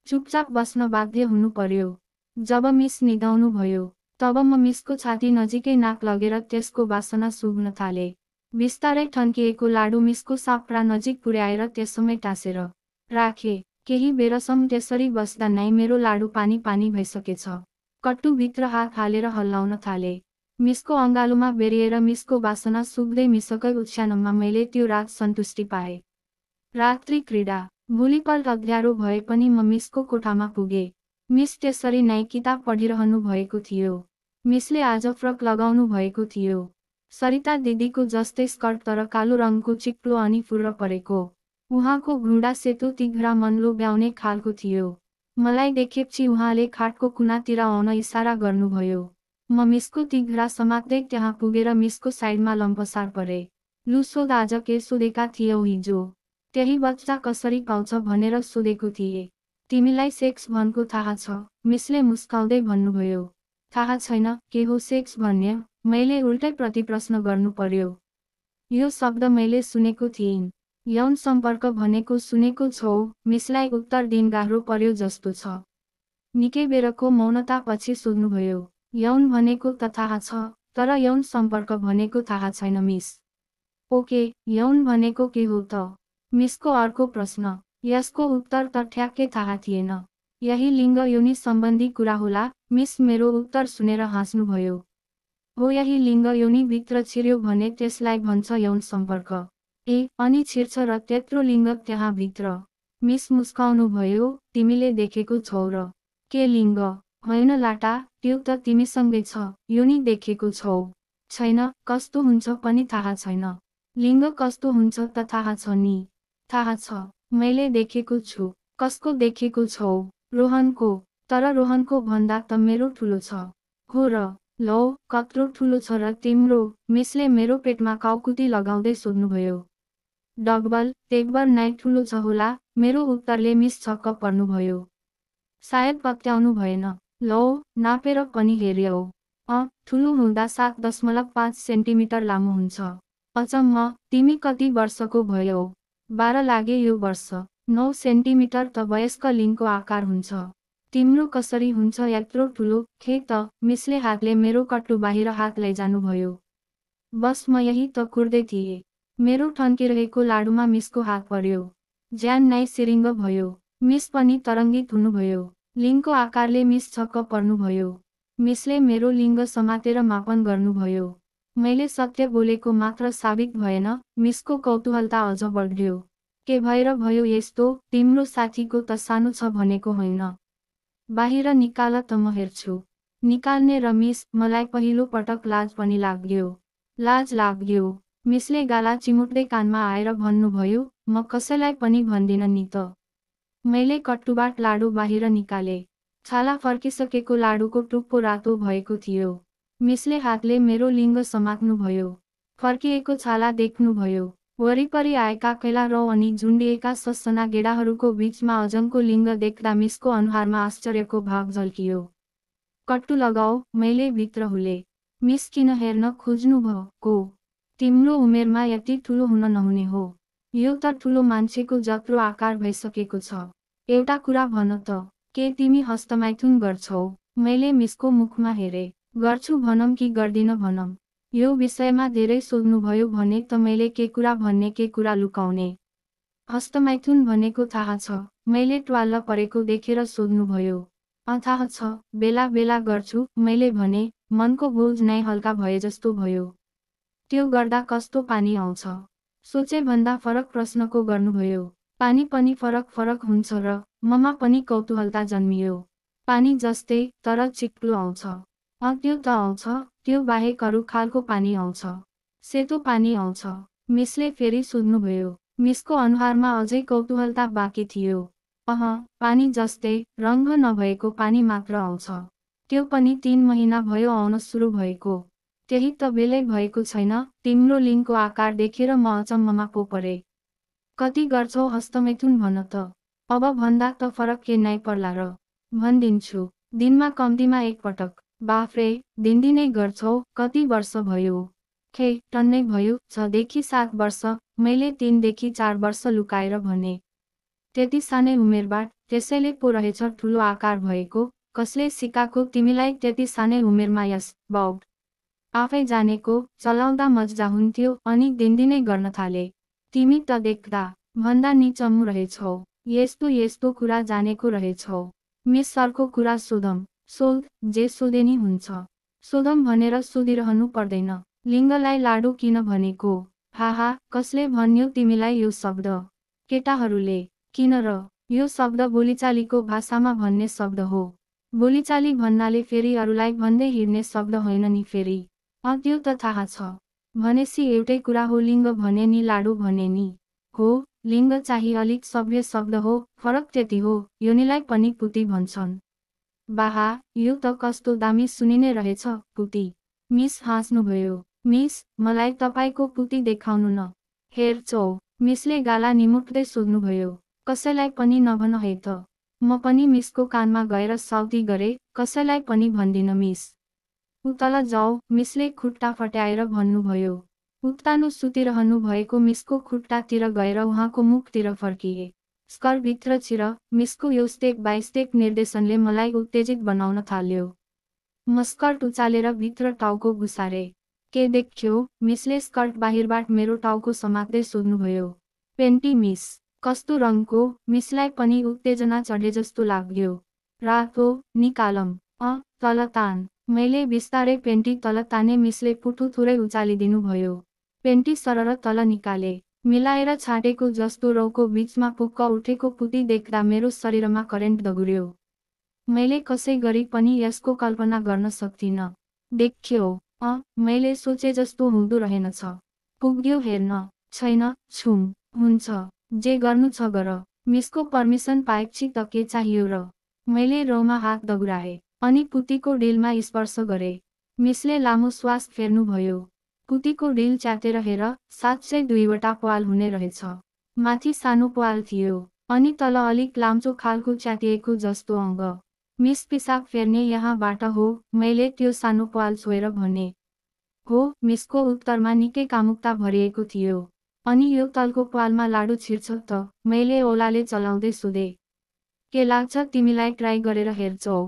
चुपचाप बस्न बाध्य हुनु पर्यो। जब मिस निदाउनु भयो, तब म मिसको छाती नजिकै नाक लगेर त्यसको वासना सुघ्न थाले। बिस्तारै ठन्किएको लाडु मिसको साप्रा नजिक पुर्याएर त्यसमै टाँसेर राखे। केही बेरसम्म त्यसरी बस्दा नै मेरो लाडु पानी पानी भइसकेछ। कट्टुभित्र हात हालेर हल्लाउन थाले। मिसको अँगालोमा बेरिएर मिसको वासना सुक्दै मिसकै ओछ्यानमा मैले त्यो रात सन्तुष्टि पाएँ। रात्रि क्रीडा। भोलिपल्ट अँध्यारो भए पनि म मिसको कोठामा पुगे। मिस त्यसरी नै किताब पढिरहनु भएको थियो। मिसले आज फ्रक लगाउनु भएको थियो। सरिता दिदीको जस्तै स्कर्ट तर कालो रङको चिप्लो अनि फुर्र परेको। उहाँको घुँडा सेतो तिघ्रा मन लोभ्याउने खालको थियो। मलाई देखेपछि उहाँले खाटको कुनातिर आउन इसारा गर्नुभयो। म मिसको तिघ्रा समात्दै त्यहाँ पुगेर मिसको साइडमा लम्पसार परे। लु सोध आज के सोधेका थियौ हिजो? त्यही बच्चा कसरी पाउँछ भनेर सोधेको थिए। तिमीलाई सेक्स भनेको थाहा छ? मिसले मुस्काउँदै भन्नुभयो। थाहा छैन, के हो सेक्स भन्ने? मैले उल्टै प्रतिप्रश्न गर्नु पर्यो। यो शब्द मैले सुनेको थिइनँ। यौन सम्पर्क भनेको सुनेको छौ, मिसलाई उत्तर दिन गाह्रो पर्यो जस्तो छ। निकै बेरको मौनतापछि सोध्नुभयो। यौन भनेको त थाहा छ, तर यौन सम्पर्क भनेको थाहा छैन मिस। ओके, यौन भनेको के हो त? मिसको अर्को प्रश्न। यसको उत्तर त ठ्याक्कै थाहा थिएन। यही लिङ्ग योनि सम्बन्धी कुरा होला। मिस मेरो उत्तर सुनेर हाँस्नुभयो। हो, यही लिङ्ग योनिभित्र छिर्यो भने त्यसलाई भन्छ यौन सम्पर्क। ए, अनि छिर्छ र त्यत्रो लिङ्ग त्यहाँ भित्र? मिस मुस्काउनुभयो। तिमीले देखेको छौ र? के लिङ्ग? होइन लाटा, त्यो त तिमीसँगै छ। योनि देखेको छौ? छैन, कस्तो हुन्छ पनि थाहा छैन। लिङ्ग कस्तो हुन्छ त थाहा छ नि? थाहा छ, मैले देखेको छु। कसको देखेको छौ? रोहनको। तर रोहनको भन्दा त मेरो ठुलो छ। हो र? लौ, कत्रो ठुलो छ र तिम्रो? मिसले मेरो पेटमा काउकुती लगाउँदै सोध्नुभयो। डबल, तेब्बर नाइ ठुलो छ होला। मेरो उत्तरले मिस छक्क पर्नुभयो। सायद पत्याउनु भएन। लौ, नापेर पनि हेर्यौ। ठुलो हुँदा 7.5 सेन्टिमिटर लामो हुन्छ। अचम्म, तिमी कति वर्षको भयौ? 12 लागे यो वर्ष। 9 सेन्टिमिटर त वयस्क लिङ्गको आकार हुन्छ। तिम्रो कसरी हुन्छ यत्रो ठुलो? खे त, मिसले हातले मेरो कट्टु बाहिर हात लैजानुभयो। बस म यही त कुर्दै थिएँ। मेरो ठन्किरहेको लाडुमा मिसको हात पर्यो। ज्यान नाइ सिरिङ्ग भयो। मिस पनि तरङ्गित हुनुभयो। लिङ्गको आकारले मिस छक्क पर्नुभयो। मिसले मेरो लिङ्ग समातेर मापन गर्नुभयो। मैले सत्य बोलेको मात्र साबित भएन। मिसको कौतूहलता अझ बढ्यो। के भएर भयो यस्तो? तिम्रो साथीको त सानो छ भनेको होइन? बाहिर निकाल त म हेर्छु। निकाल्ने र मिस, मलाई पहिलो पटक लाज पनि लाग्यो। लाज लाग्यो। मिसले गाला चिमुट्दै कानमा आएर भन्नुभयो, म कसैलाई पनि भन्दिन नि त। मैले कट्टुबाट लाडु बाहिर निकाले। छाला फर्किसकेको लाडुको टुप्पो रातो भएको थियो। मिसले हातले मेरो लिङ्ग समात्नुभयो। फर्किएको छाला देख्नुभयो। वरिपरि आएका कैला रौँ अनि झुन्डिएका ससना गेडाहरूको बीचमा अजनको लिङ्ग देख्दा मिसको अनुहारमा आश्चर्यको भाव झल्कियो। कट्टु लगाऊ, मैले भित्र हुले। मिस किन हेर्न खोज्नुभयो? तिम्रो उमेरमा यति ठुलो हुन नहुने हो। यो त ठुलो मान्छेको जत्रो आकार भइसकेको छ। एउटा कुरा भन त, के तिमी हस्तमैथुन गर्छौ? मैले मिसको मुखमा हेरे। गर्छु भनम कि गर्दिन भनम? यो विषयमा धेरै सोध्नुभयो भने त मैले के कुरा भन्ने के कुरा लुकाउने? हस्तमैथुन भनेको थाहा छ। मैले ट्वाल्ल परेको देखेर सोध्नुभयो। थाहा छ, बेला बेला गर्छु, मैले भने। मनको बोझ नै हल्का भए जस्तो भयो। त्यो गर्दा कस्तो पानी आउँछ? सोचे भन्दा फरक प्रश्नको गर्नुभयो। पानी पनि फरक फरक हुन्छ र? ममा पनि कौतूहलता जन्मियो। पानी जस्तै, तर चिप्लो आउँछ। त्यो त आउँछ, त्यो बाहेक अरू खालको पानी आउँछ। सेतो पानी आउँछ। मिसले फेरि सोध्नुभयो। मिसको अनुहारमा अझै कौतूहलता बाँकी थियो। पानी जस्तै, रङ्ग नभएको पानी मात्र आउँछ। त्यो पनि 3 महिना भयो आउन सुरु भएको। त्यही त बेलै भएको छैन। तिम्रो लिङ्गको आकार देखेर म अचम्ममा पो परे। कति गर्छौ हस्तमैथुन भन त? अब भन्दा त फरक के नै पर्ला र? भनिदिन्छु। दिनमा कम्तीमा 1 पटक। बाफ्रे, दिनदिनै गर्छौ? कति वर्ष भयो? खे, टन्नै भयो। 6 देखि 7 वर्ष। मैले 3 देखि 4 वर्ष लुकाएर भने। त्यति सानै उमेरबाट, त्यसैले पो रहेछ ठुलो आकार भएको। कसले सिकाएको तिमीलाई त्यति सानै उमेरमा यस बाउट? आफै जानेको, चलाउँदा मज्जा हुन्थ्यो, अनि दिनदिनै गर्न थाले। तिमी त देख्दा भन्दा नि चम्मु रहेछौ। यस्तो यस्तो कुरा जानेको रहेछौ। मिस सरको कुरा सोधम। सोध, जे सोधे नि हुन्छ। सोधम भनेर सोधिरहनु पर्दैन। लिङ्गलाई लाडु किन भनेको? हाहा, कसले भन्यो तिमीलाई यो शब्द? केटाहरूले। किन र? यो शब्द बोलीचालीको भाषामा भन्ने शब्द हो। बोलीचाली भन्नाले फेरि अरूलाई भन्दै हिँड्ने शब्द होइन नि फेरि। त्यो त थाहा छ। भनेसी एउटै कुरा हो लिङ्ग भने नि लाडु भने नि। हो, लिङ्ग चाहिँ अलिक सभ्य शब्द हो, फरक त्यति हो। योनिलाई पनि पुती भन्छन्। बाहा, यो त कस्तो दामी सुनिने रहेछ, पुती। मिस हाँस्नुभयो। मिस, मलाई तपाईको पुती देखाउनु न। हेर्छौ? मिसले गाला निमुट्दै सोध्नुभयो। कसैलाई पनि नभन है त। म पनि मिसको कानमा गएर साउती गरे, कसैलाई पनि भन्दिन मिस। उतल जाऊ, मिसले खुट्टा फट्याएर भन्नुभयो। उत्तानो सुतिरहनु भएको मिसको खुट्टातिर गएर उहाँको मुखतिर फर्किए। स्कर्टभित्र छिर मिसको यो स्टेप बाई स्टेप निर्देशनले मलाई उत्तेजित बनाउन थाल्यो। म स्कर्ट उचालेर भित्र टाउको घुसारे। के देख्यो? मिसले स्कर्ट बाहिरबाट मेरो टाउको समात्दै सोध्नुभयो। Panty miss. कस्तो रङको? मिसलाई पनि उत्तेजना चढे जस्तो लाग्यो। रातो। निकालम। तल तान। मैले बिस्तारै पेन्टी तल ताने मिसले पुटु थोरै उचालिदिनु भयो। पेन्टी सरर तल निकाले। मिलाएर छाटेको जस्तो रौको बीचमा पुक्क उठेको पुती देख्दा मेरो शरीरमा करेन्ट दगुर्यो। मैले कसै गरी पनि यसको कल्पना गर्न सक्दिन। देख्यो? मैले सोचे जस्तो हुँदो रहेनछ। पुग्यो हेर्न। छैन, छुम। हुन्छ। जे गर्नु छ गर। मिसको पर्मिसन पाएपछि त के चाहियो र? मैले रौमा हात दगुराए। अनि पुतीको डिलमा स्पर्श गरे। मिसले लामो श्वास फेर्नुभयो। पुतीको डिल च्यातेर हेर, साँच्चै 2वटा प्वाल हुने रहेछ। माथि सानो प्वाल थियो, अनि तल अलिक लाम्चो खालको च्यातिएको जस्तो अङ्ग। मिस पिसाब फेर्ने यहाँबाट हो, मैले त्यो सानो प्वाल छोएर भने। हो, मिसको उत्तरमा निकै कामुकता भरिएको थियो। अनि यो तलको प्वालमा लाडु छिर्छ त? मैले ओलाले चलाउँदै सोधे। के लाग्छ तिमीलाई ट्राई गरेर हेर्छौ?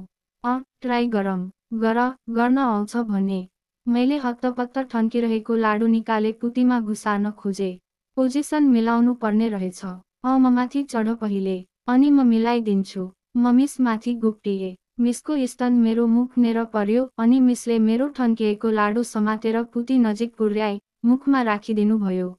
ट्राई गरम। गर्न आउँछ भने। मैले हत्तपत्त ठन्किरहेको लाडु निकाले पुतीमा घुसार्न खोजे। पोजिसन मिलाउनु पर्ने रहेछ। म माथि चढ पहिले, अनि म मिलाइदिन्छु। म मिस माथि घुप्टिए। मिसको स्तन मेरो मुखनेर पर्यो अनि मिसले मेरो ठन्किएको लाडु समातेर पुती नजिक पुर्याई मुखमा राखिदिनु भयो।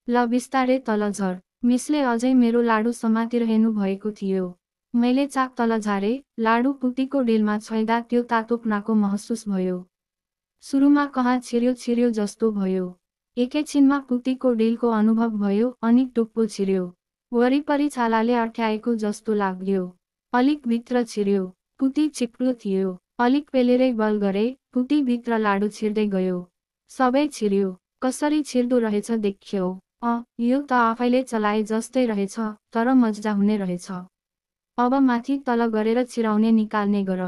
ल बिस्तारै तल झर। मिसले अझै मेरो लाडु समातिरहनु भएको थियो। मैले चाक तल झारे, लाडु पुतीको डिलमा छैदा त्यो तातोपनाको महसुस भयो। सुरुमा कहाँ छिर्यो जस्तो भयो। एकैछिनमा पुतीको डिलको अनुभव भयो अनि टुप्पो छिर्यो। वरिपरि छालाले अठ्याएको जस्तो लाग्यो। अलिक भित्र छिर्यो। पुती चिप्लो थियो। अलिक पेलेरै बल गरे, पुती भित्र लाडु छिर्दै गयो। सबै छिर्यो। कसरी छिर्दो रहेछ देख्यौ? यो त आफैले चलाए जस्तै रहेछ, तर मज्जा हुने रहेछ। अब माथि तल गरेर छिराउने निकाल्ने गर।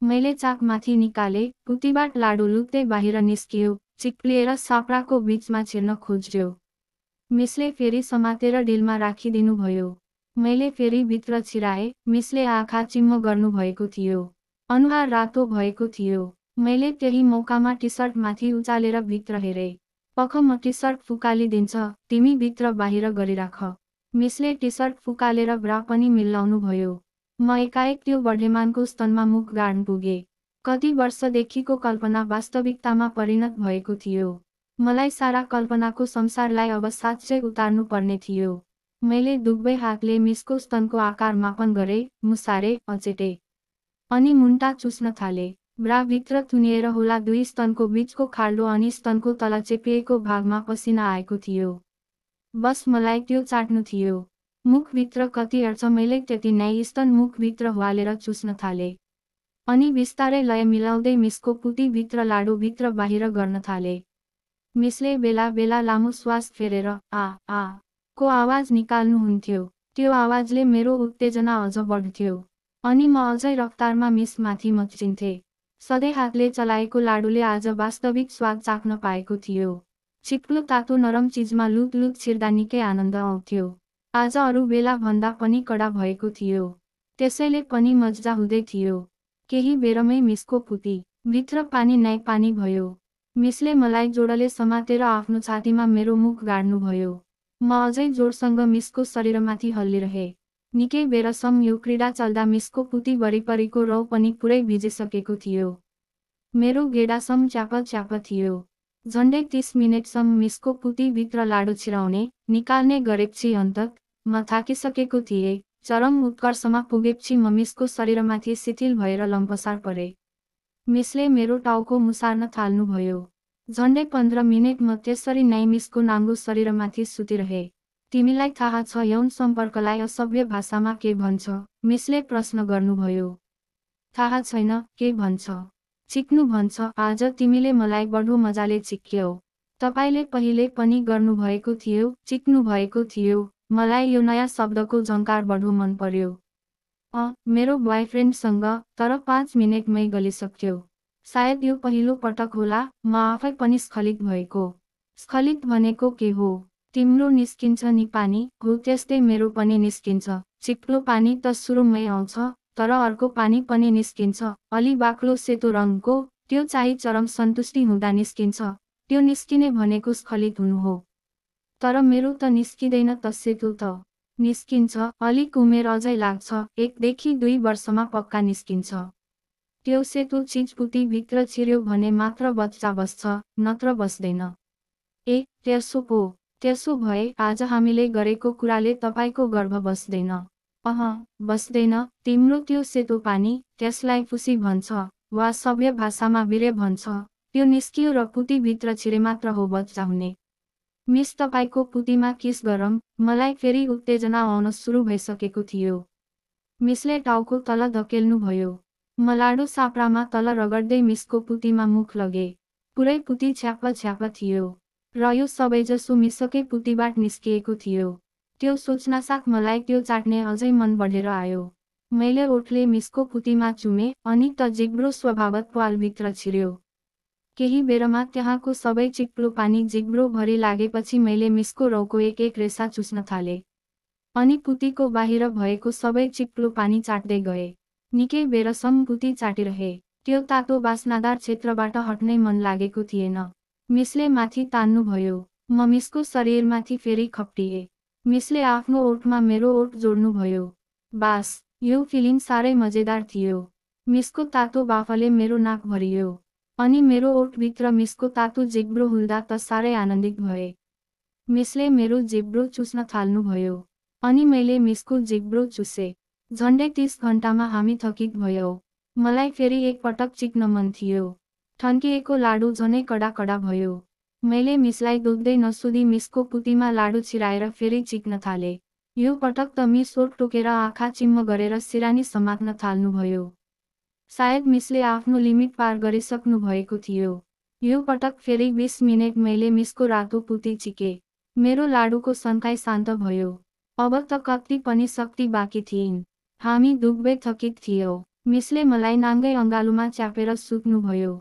मैले चाक माथि निकाले, पुतीबाट लाडु लुक्दै बाहिर निस्कियो, चिप्लिएर साप्राको बीचमा छिर्न खोज्यो। मिसले फेरि समातेर डिलमा राखिदिनु भयो। मैले फेरि भित्र छिराए, मिसले आँखा चिम्म गर्नुभएको थियो। अनुहार रातो भएको थियो। मैले त्यही मौकामा टी-सर्ट माथि उचालेर भित्र हेरे। पख म टी-सर्ट फुकालिदिन्छ, तिमी भित्र बाहिर गरिराख। मिसले टी-सर्ट फुकालेर ब्रा पनि मिलाउनु भयो। म एकाएक त्यो बढेमानको स्तनमा मुख गाड्न पुगे। कति वर्षदेखिको कल्पना वास्तविकतामा परिणत भएको थियो। मलाई सारा कल्पनाको संसारलाई अब साँच्चै उतार्नु पर्ने थियो। मैले दुबै हातले मिसको स्तनको आकार मापन गरे, मुसारे, अचेटे। अनि मुन्टा चुस्न थाले। ब्रा भित्र थुनिएर होला 2 स्तनको बीचको खाल्डो अनि स्तनको तल चेपिएको भागमा पसिना आएको थियो। बस मलाई त्यो चाट्नु थियो। मुखभित्र कति अड्छ मैले त्यति नै स्तन मुखभित्र हुवालेर चुस्न थाले। अनि बिस्तारै लय मिलाउँदै मिसको पुती भित्र लाडु भित्र बाहिर गर्न थाले। मिसले बेला बेला लामो श्वास फेरेर को आवाज निकाल्नुहुन्थ्यो। त्यो आवाजले मेरो उत्तेजना अझ बढ्थ्यो। अनि म अझै रफ्तारमा मिस माथि मच्चिन्थे। सधैँ हातले चलाएको लाडुले आज वास्तविक स्वाद चाख्न पाएको थियो। चिप्लो तातो नरम चिजमा लुत छिर्दा निकै आनन्द आउँथ्यो। आज अरू बेला भन्दा पनि कडा भएको थियो। त्यसैले पनि मज्जा हुँदै थियो। केही बेरमै मिसको पुती भित्र पानी नै पानी भयो। मिसले मलाई जोडले समातेर आफ्नो छातीमा मेरो मुख गाड्नुभयो। म अझै जोडसँग मिसको शरीरमाथि हल्लिरहे। निकै बेरसम्म यो क्रीडा चल्दा मिसको पुती वरिपरिको रौ पनि पुरै भिजिसकेको थियो। मेरो गेडासम्म च्याप थियो। झन्डै 30 मिनेटसम्म मिसको पुती भित्र लाडु छिराउने, निकाल्ने गरेपछि अन्तत म थाकिसकेको थिएँ। चरम उत्कर्षमा पुगेपछि म मिसको शरीरमाथि शिथिल भएर लम्पसार परे। मिसले मेरो टाउको मुसार्न थाल्नुभयो। झन्डै 15 मिनेट म त्यसरी नै मिसको नाङ्गो शरीरमाथि सुतिरहे। तिमीलाई थाहा छ यौन सम्पर्कलाई असभ्य भाषामा के भन्छ? मिसले प्रश्न गर्नुभयो। थाहा छैन, के भन्छ? चिक्नु भन्छ। आज तिमीले मलाई बढो मजाले चिक्यौ। तपाईले पहिले पनि गर्नुभएको थियो, चिक्नु भएको थियो। मलाई यो नयाँ शब्दको झङ्कार बढो मन पर्यो। मेरो बॉयफ्रेन्डसँग, तर 5 मिनेटमै गलिसक्यो। सायद यो पहिलो पटक होला, म आफै पनि स्खलित भएको। स्खलित भनेको के हो? तिम्रो निस्किन्छ नि पानी, हो त्यस्तै मेरो पनि निस्किन्छ। चिप्लो पानी त सुरुमै आउँछ, तर अर्को पानी पनि निस्किन्छ, अलि बाक्लो सेतो रङको, त्यो चाहिँ चरम सन्तुष्टि हुँदा निस्किन्छ। त्यो निस्किने भनेको स्खलित हुनु हो। तर मेरो त निस्किँदैन त सेतो त। निस्किन्छ, अलिक उमेर अझै लाग्छ, 1 देखि 2 वर्षमा पक्का निस्किन्छ। त्यो सेतो चिजपुती भित्र छिर्यो भने मात्र बच्चा बस्छ, नत्र बस्दैन। त्यसो पो। त्यसो भए आज हामीले गरेको कुराले तपाईको गर्भ बस्दैन। बस्दैन, तिम्रो त्यो सेतो पानी, त्यसलाई फुसी भन्छ, वा सभ्य भाषामा वीर्य भन्छ, त्यो निस्कियो र पुती भित्र छिरे मात्र हो बच्चा हुने। मिस तपाईको पुतीमा किस गरम, मलाई फेरि उत्तेजना आउन सुरु भइसकेको थियो। मिसले टाउको तल धकेल्नु भयो। म लाडो साप्रामा तल रगड्दै मिसको पुतीमा मुख लगे। पुरै पुती छ्याप थियो। र यो सबैजसो मिसकै पुतीबाट निस्किएको थियो। त्यो सोच्नासाथ मलाई त्यो चाट्ने अझै मन बढेर आयो। मैले ओठले मिसको पुतीमा चुमे, अनि त जिब्रो स्वभावत प्वालभित्र छिर्यो। केही बेरमा त्यहाँको सबै चिप्लो पानी जिब्रो भरि लागेपछि मैले मिसको रौँको एक रेसा चुस्न थाले। अनि पुतीको बाहिर भएको सबै चिप्लो पानी चाट्दै गए। निकै बेरसम्म पुती चाटिरहे। त्यो तातो बास्नादार क्षेत्रबाट हट्नै मन लागेको थिएन। मिसले माथि तान्नुभयो। म मिसको शरीरमाथि फेरि खप्टिए। मिसले आफ्नो ओठमा मेरो ओठ जोड्नुभयो। बास, यो फिलिङ साह्रै मजेदार थियो। मिसको तातो बाफले मेरो नाक भरियो। अनि मेरो ओठभित्र मिसको तातो जिब्रो हुल्दा त साह्रै आनन्दित भए। मिसले मेरो जिब्रो चुस्न थाल्नुभयो। अनि मैले मिसको जिब्रो चुसे। झन्डै 30 घण्टामा हामी थकित भयौँ। मलाई फेरि एक पटक चिक्न मन थियो। ठन्किएको लाडु झनै कडा भयो। मैले मिसलाई दुख्दै नसोधी मिसको पुतीमा लाडु छिराएर फेरि चिक्न थाले। यो पटक त मिस ओठ टोकेर आँखा चिम्म गरेर सिरानी समात्न थाल्नुभयो। सायद मिसले आफ्नो लिमिट पार गरिसक्नु भएको थियो। यो पटक फेरि 20 मिनेट मैले मिसको रातो पुती चिके। मेरो लाडुको सन्काइ शान्त भयो। अब त कति पनि शक्ति बाँकी थिइन्। हामी दुबै थकित थियौँ। मिसले मलाई नाङ्गै अँगालोमा च्यापेर सुत्नुभयो।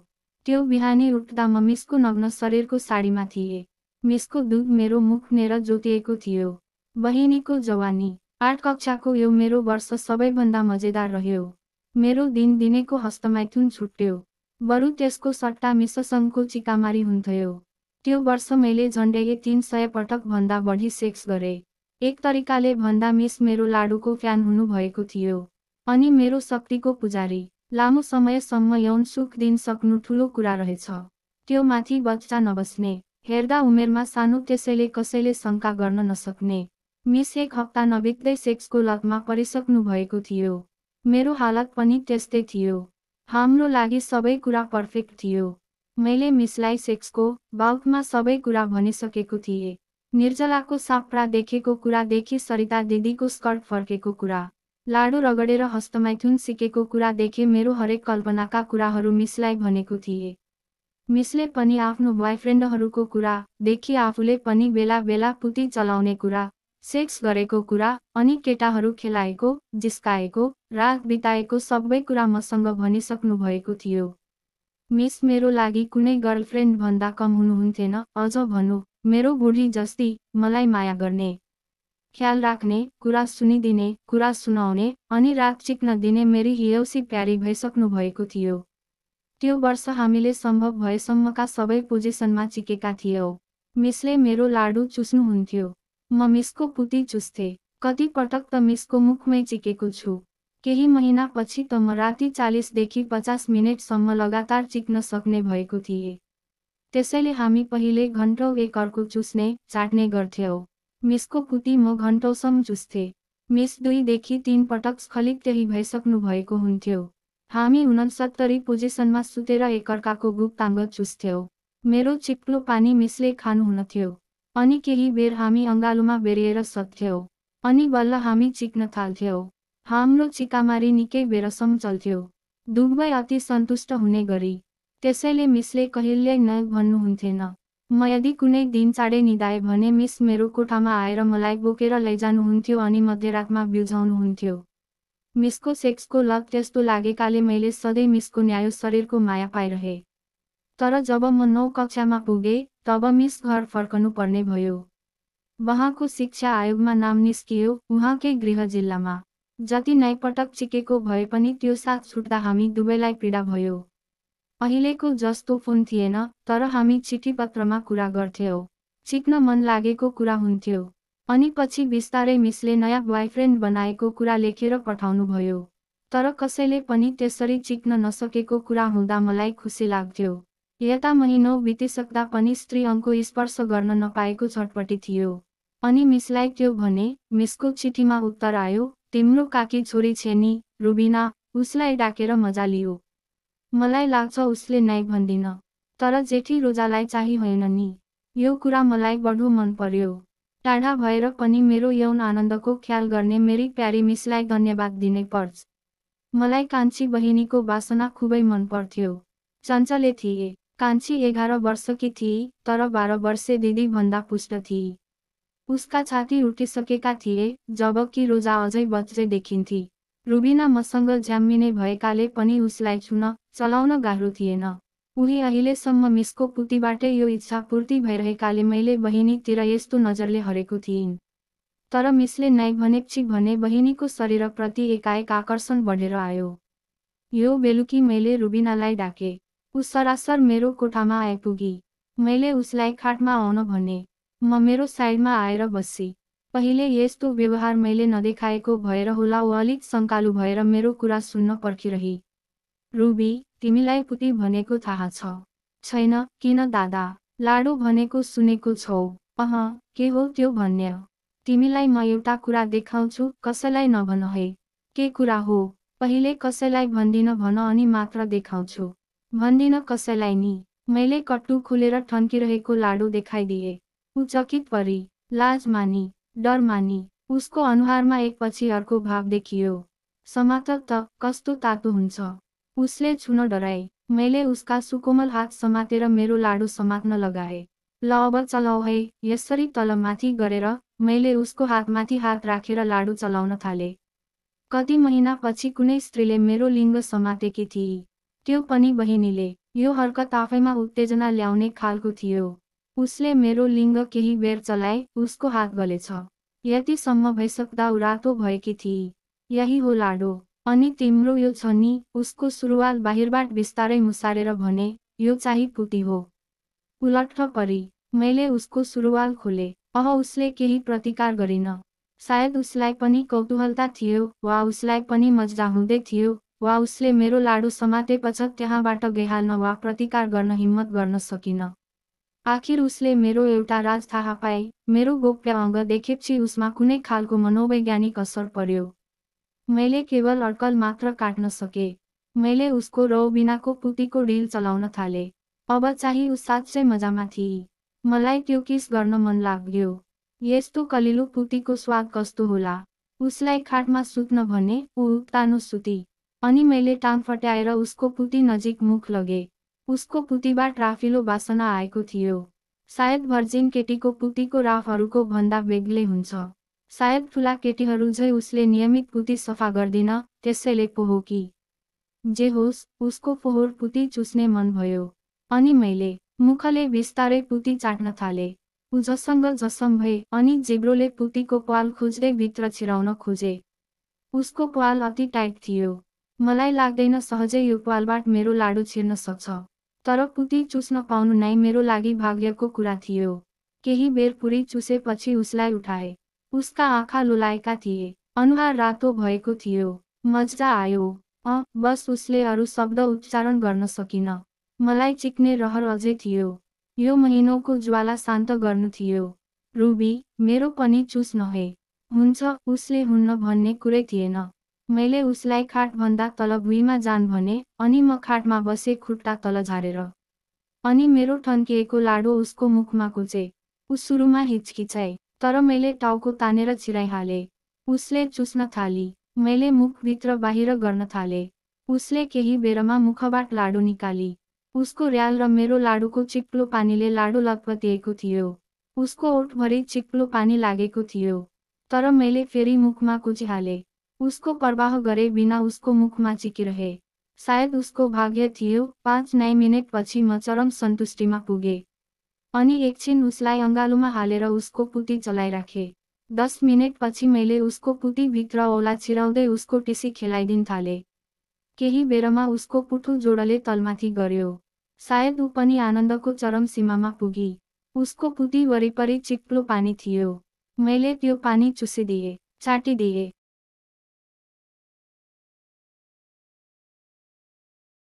त्यो बिहानी उठ्दा म मिसको नग्न शरीरको साडीमा थिएँ। मिसको दुध मेरो मुखनेर जोतिएको थियो। बहिनीको जवानी। 8 कक्षाको यो मेरो वर्ष सबैभन्दा मजेदार रह्यो। मेरो दिन दिनेको हस्तमैथुन छुट्यो। बरु त्यसको सट्टा मिससँगको चिकामारी हुन्थ्यो। त्यो वर्ष मैले झन्डै 300 पटक भन्दा बढी सेक्स गरे। एक तरिकाले भन्दा मिस मेरो लाडुको फ्यान हुनुभएको थियो। अनि मेरो शक्तिको पुजारी। लामो समयसम्म यौन सुख दिन सक्नु ठुलो कुरा रहेछ। त्यो माथि बच्चा नबस्ने। हेर्दा उमेरमा सानो त्यसैले कसैले शङ्का गर्न नसक्ने। मिस 1 हप्ता नबित्दै सेक्सको लतमा परिसक्नु भएको थियो। मेरो हालत पनि त्यस्तै थियो। हाम्रो लागि सबै कुरा पर्फेक्ट थियो। मैले मिसलाई सेक्सको बाउटमा सबै कुरा भनिसकेको थिएँ। निर्जलाको साप्रा देखेको कुरादेखि सरिता दिदीको स्कर्ट फर्केको कुरा, लाडु रगडेर हस्तमैथुन सिकेको कुरादेखि मेरो हरेक कल्पनाका कुराहरू मिसलाई भनेको थिएँ। मिसले पनि आफ्नो बॉयफ्रेन्डहरूको कुरा, देखि आफूले पनि बेला बेला पुती चलाउने कुरा, सेक्स गरेको कुरा, अनि केटाहरू खेलाएको, जिस्काएको, रात बिताएको सबै कुरा मसँग भनिसक्नु भएको थियो। मिस मेरो लागि कुनै गर्लफ्रेन्ड भन्दा कम हुनुहुन्थेन, अझ भनौँ, मेरो बुढी जस्ती, मलाई माया गर्ने, ख्याल राख्ने, कुरा सुनिदिने, कुरा सुनाउने, अनि रात चिक्न दिने मेरी हियौसी प्यारी भइसक्नु भएको थियो। त्यो वर्ष हामीले सम्भव भएसम्मका सबै पोजिसनमा चिकेका थियौँ। मिसले मेरो लाडु चुस्नुहुन्थ्यो। म मिसको पुती चुस्थे। कति पटक त मिसको मुखमै चिकेको छु। केही महिनापछि त म राति 40 देखि 50 मिनेटसम्म लगातार चिक्न सक्ने भएको थिएँ। त्यसैले हामी पहिले घन्टौँ एक अर्को चुस्ने, चाट्ने गर्थ्यौँ। मिसको पुती म घन्टौँसम्म चुस्थे। मिस 2 देखि 3 पटक स्खलित त्यही भइसक्नु भएको हुन्थ्यो। हामी 69 पोजिसनमा सुतेर एकअर्काको गुप्ताङ्ग चुस्थ्यौँ। मेरो चिप्लो पानी मिसले खानुहुन्थ्यो। अनि केही बेर हामी अँगालोमा बेरिएर सत्थ्यौँ। अनि बल्ल हामी चिक्न थाल्थ्यौँ। हाम्रो चिकामारी निकै बेरसम्म चल्थ्यो। दुवै अति सन्तुष्ट हुने गरी। त्यसैले मिसले कहिल्यै नै भन्नुहुन्थेन। म यदि कुनै दिन चाँडै निदाए भने मिस मेरो कोठामा आएर मलाई बोकेर लैजानुहुन्थ्यो अनि मध्यरातमा बिउझाउनुहुन्थ्यो। मिसको सेक्सको लत त्यस्तो लागेकाले मैले सधैँ मिसको न्यायो शरीरको माया पाइरहे। तर जब म 9 कक्षामा पुगेँ, तब मिस घर फर्कनु पर्ने भयो। वहाँको शिक्षा आयोगमा नाम निस्कियो, उहाँकै गृह जिल्लामा। जति नै पटक चिकेको भए पनि त्यो साथ छुट्दा हामी दुवैलाई पीडा भयो। अहिलेको जस्तो फोन थिएन, तर हामी चिठीपत्रमा कुरा गर्थ्यौं। चिक्न मन लागेको कुरा हुन्थ्यो। अनि पछि बिस्तारै मिसले नयाँ ब्वायफ्रेन्ड बनाएको कुरा लेखेर पठाउनु भयो। तर कसैले पनि त्यसरी चिक्न नसकेको कुरा हुँदा मलाई खुसी लाग्थ्यो। यता महिनौ बितिसक्दा पनि स्त्री अङ्गको स्पर्श गर्न नपाएको छटपटी थियो। अनि मिसलाई त्यो भने, मिसको चिठीमा उत्तर आयो, तिम्रो काकी छोरी छे नि, रुबिना, उसलाई डाकेर मजा लियो। मलाई लाग्छ उसले नै भन्दिन। तर जेठी रोजालाई चाहिँ होइन नि। यो कुरा मलाई बढो मन पर्यो। टाढा भएर पनि मेरो यौन आनन्दको ख्याल गर्ने मेरी प्यारी मिसलाई धन्यवाद दिनै पर्छ। मलाई कान्छी बहिनीको वासना खुबै मन पर्थ्यो। चञ्चले थिए। कान्छी 11 वर्षकी थिए, तर 12 वर्षे दिदी भन्दा पुष्ट थिए। उसका छाती उठिसकेका थिए, जबकि रोजा अझै बच्चै देखिन्थी। रुबिना मसँग झ्याम्मिने भएकाले पनि उसलाई छुन, चलाउन गाह्रो थिएन। उही अहिलेसम्म मिसको पुतिबाटै यो इच्छा पूर्ति भइरहेकाले मैले बहिनीतिर यस्तो नजरले हरेको थिइन्। तर मिसले नै भनेपछि भने बहिनीको शरीरप्रति एकाएक आकर्षण बढेर आयो। यो बेलुकी मैले रुबिनालाई डाके। ऊ सरासर मेरो कोठामा आइपुगी। मैले उसलाई खाटमा आउन भने। म मेरो साइडमा आएर बसी। पहिले यस्तो व्यवहार मैले नदेखाएको भएर होला ऊ अलिक शङ्कालु भएर मेरो कुरा सुन्न पर्खिरही। रुबी, तिमीलाई पुती भनेको थाहा छ? छैन, किन दादा? लाडो भनेको सुनेको छौ। के हो त्यो भन्ने? तिमीलाई म एउटा कुरा देखाउँछु, कसैलाई नभन है। के कुरा हो? पहिले कसैलाई भन्दिन भन अनि मात्र देखाउँछु। भन्दिन कसैलाई नि। मैले कट्टु खोलेर ठन्किरहेको लाडो देखाइदिए। ऊ चकित परी, लाज मानी, डर मानी। उसको अनुहारमा एकपछि अर्को भाव देखियो। समात त, कस्तो तातो हुन्छ। उसले छुन डराए। मैले उसका सुकोमल हात समातेर मेरो लाडो समात्न लगाए। ल अब चलाऊ है, यसरी तलमाथि गरेर, मैले उसको हातमाथि हात राखेर लाडो चलाउन थाले। कति महिनापछि कुनै स्त्रीले मेरो लिङ्ग समातेकी थिए। त्यो पनि बहिनीले। यो हरकत आफैमा उत्तेजना ल्याउने खालको थियो। उसले मेरो लिङ्ग केही बेर चलाए, उसको हात गलेछ। यतिसम्म भइसक्दा ऊ रातो भएकी थिए। यही हो लाडो। अनि तिम्रो यो छ नि, उसको सुरुवाल बाहिरबाट बिस्तारै मुसारेर भने, यो चाहिँ पुती हो। उलट्ठ परी। मैले उसको सुरुवाल खोले। उसले केही प्रतिकार गरिन। सायद उसलाई पनि कौतूहलता थियो, वा उसलाई पनि मजा हुँदै थियो, वा उसले मेरो लाडो समातेपछि त्यहाँबाट गइहाल्न वा प्रतिकार गर्न हिम्मत गर्न सकिन। आखिर उसले मेरो एउटा राज थाहा पाए, मेरो गोप्य अङ्ग देखेपछि उसमा कुनै खालको मनोवैज्ञानिक असर पर्यो। मैले केवल अड्कल मात्र काट्न सके। मैले उसको रौबिनाको पुतीको डिल चलाउन थाले। अब चाहिँ ऊ साँच्चै मजामा थिए। मलाई त्यो किस गर्न मन लाग्यो। यस्तो कलिलो पुतीको स्वाद कस्तो होला। उसलाई खाटमा सुत्न भने, ऊ उत्तानो सुती। अनि मैले टाङ फट्याएर उसको पुती नजिक मुख लगे। उसको पुतीबाट राफिलो वासना आएको थियो। सायद भर्जिन केटीको पुतीको राफहरूको भन्दा बेग्लै हुन्छ। सायद ठुला केटीहरू झै उसले नियमित पुती सफा गर्दिन, त्यसैले पो हो कि। जे होस्, उसको फोहोर पुती चुस्ने मन भयो। अनि मैले मुखले बिस्तारै पुती चाट्न थाले। ऊ जसँग जसम भए, अनि जिब्रोले पुतीको प्वाल खोज्दै भित्र छिराउन खोजे। उसको प्वाल अति टाइट थियो। मलाई लाग्दैन सहजै यो प्वालबाट मेरो लाडो छिर्न सक्छ। तर पुती चुस्न पाउनु नै मेरो लागि भाग्यको कुरा थियो। केही बेर पुरी चुसेपछि उसलाई उठाए। उसका आँखा लुलाएका थिए। अनुहार रातो भएको थियो। मजा आयो। बस उसले अरू शब्द उच्चारण गर्न सकिन। मलाई चिक्ने रहर अझै थियो। यो महिनौको ज्वाला शान्त गर्नु थियो। रुबी, मेरो पनि चुस नहे। हुन्छ, उसले हुन्न भन्ने कुरै थिएन। मैले उसलाई खाटभन्दा तल भुइँमा जान भने, अनि म खाटमा बसे खुट्टा तल झारेर। अनि मेरो ठन्किएको लाडो उसको मुखमा कुचे। ऊ सुरुमा हिचकिचाए, तर मैले टाउको तानेर छिराइहाले। उसले चुस्न थाली। मैले मुखभित्र बाहिर गर्न थाले। उसले केही बेरमा मुखबाट लाडो निकाली। उसको र्याल र मेरो लाडोको चिप्लो पानीले लाडो लतपतिएको थियो। उसको ओठभरि चिप्लो पानी लागेको थियो। तर मैले फेरि मुखमा कुचिहाले। उसको परवाह गरे बिना उसको मुखमा चिकिरहे। सायद उसको भाग्य थियो। 5 नै मिनेटपछि म चरम सन्तुष्टिमा पुगे। अनि एकछिन उसलाई अँगालोमा हालेर उसको पुती चलाइराखे। 10 मिनेटपछि मैले उसको पुतीभित्र औला छिराउँदै उसको टिसी खेलाइदिन थाले। केही बेरमा उसको पुठो जोडले तलमाथि गर्यो। सायद ऊ पनि आनन्दको चरम सीमामा पुगी। उसको पुती वरिपरि चिप्लो पानी थियो। मैले त्यो पानी चुसिदिए, चाटिदिए।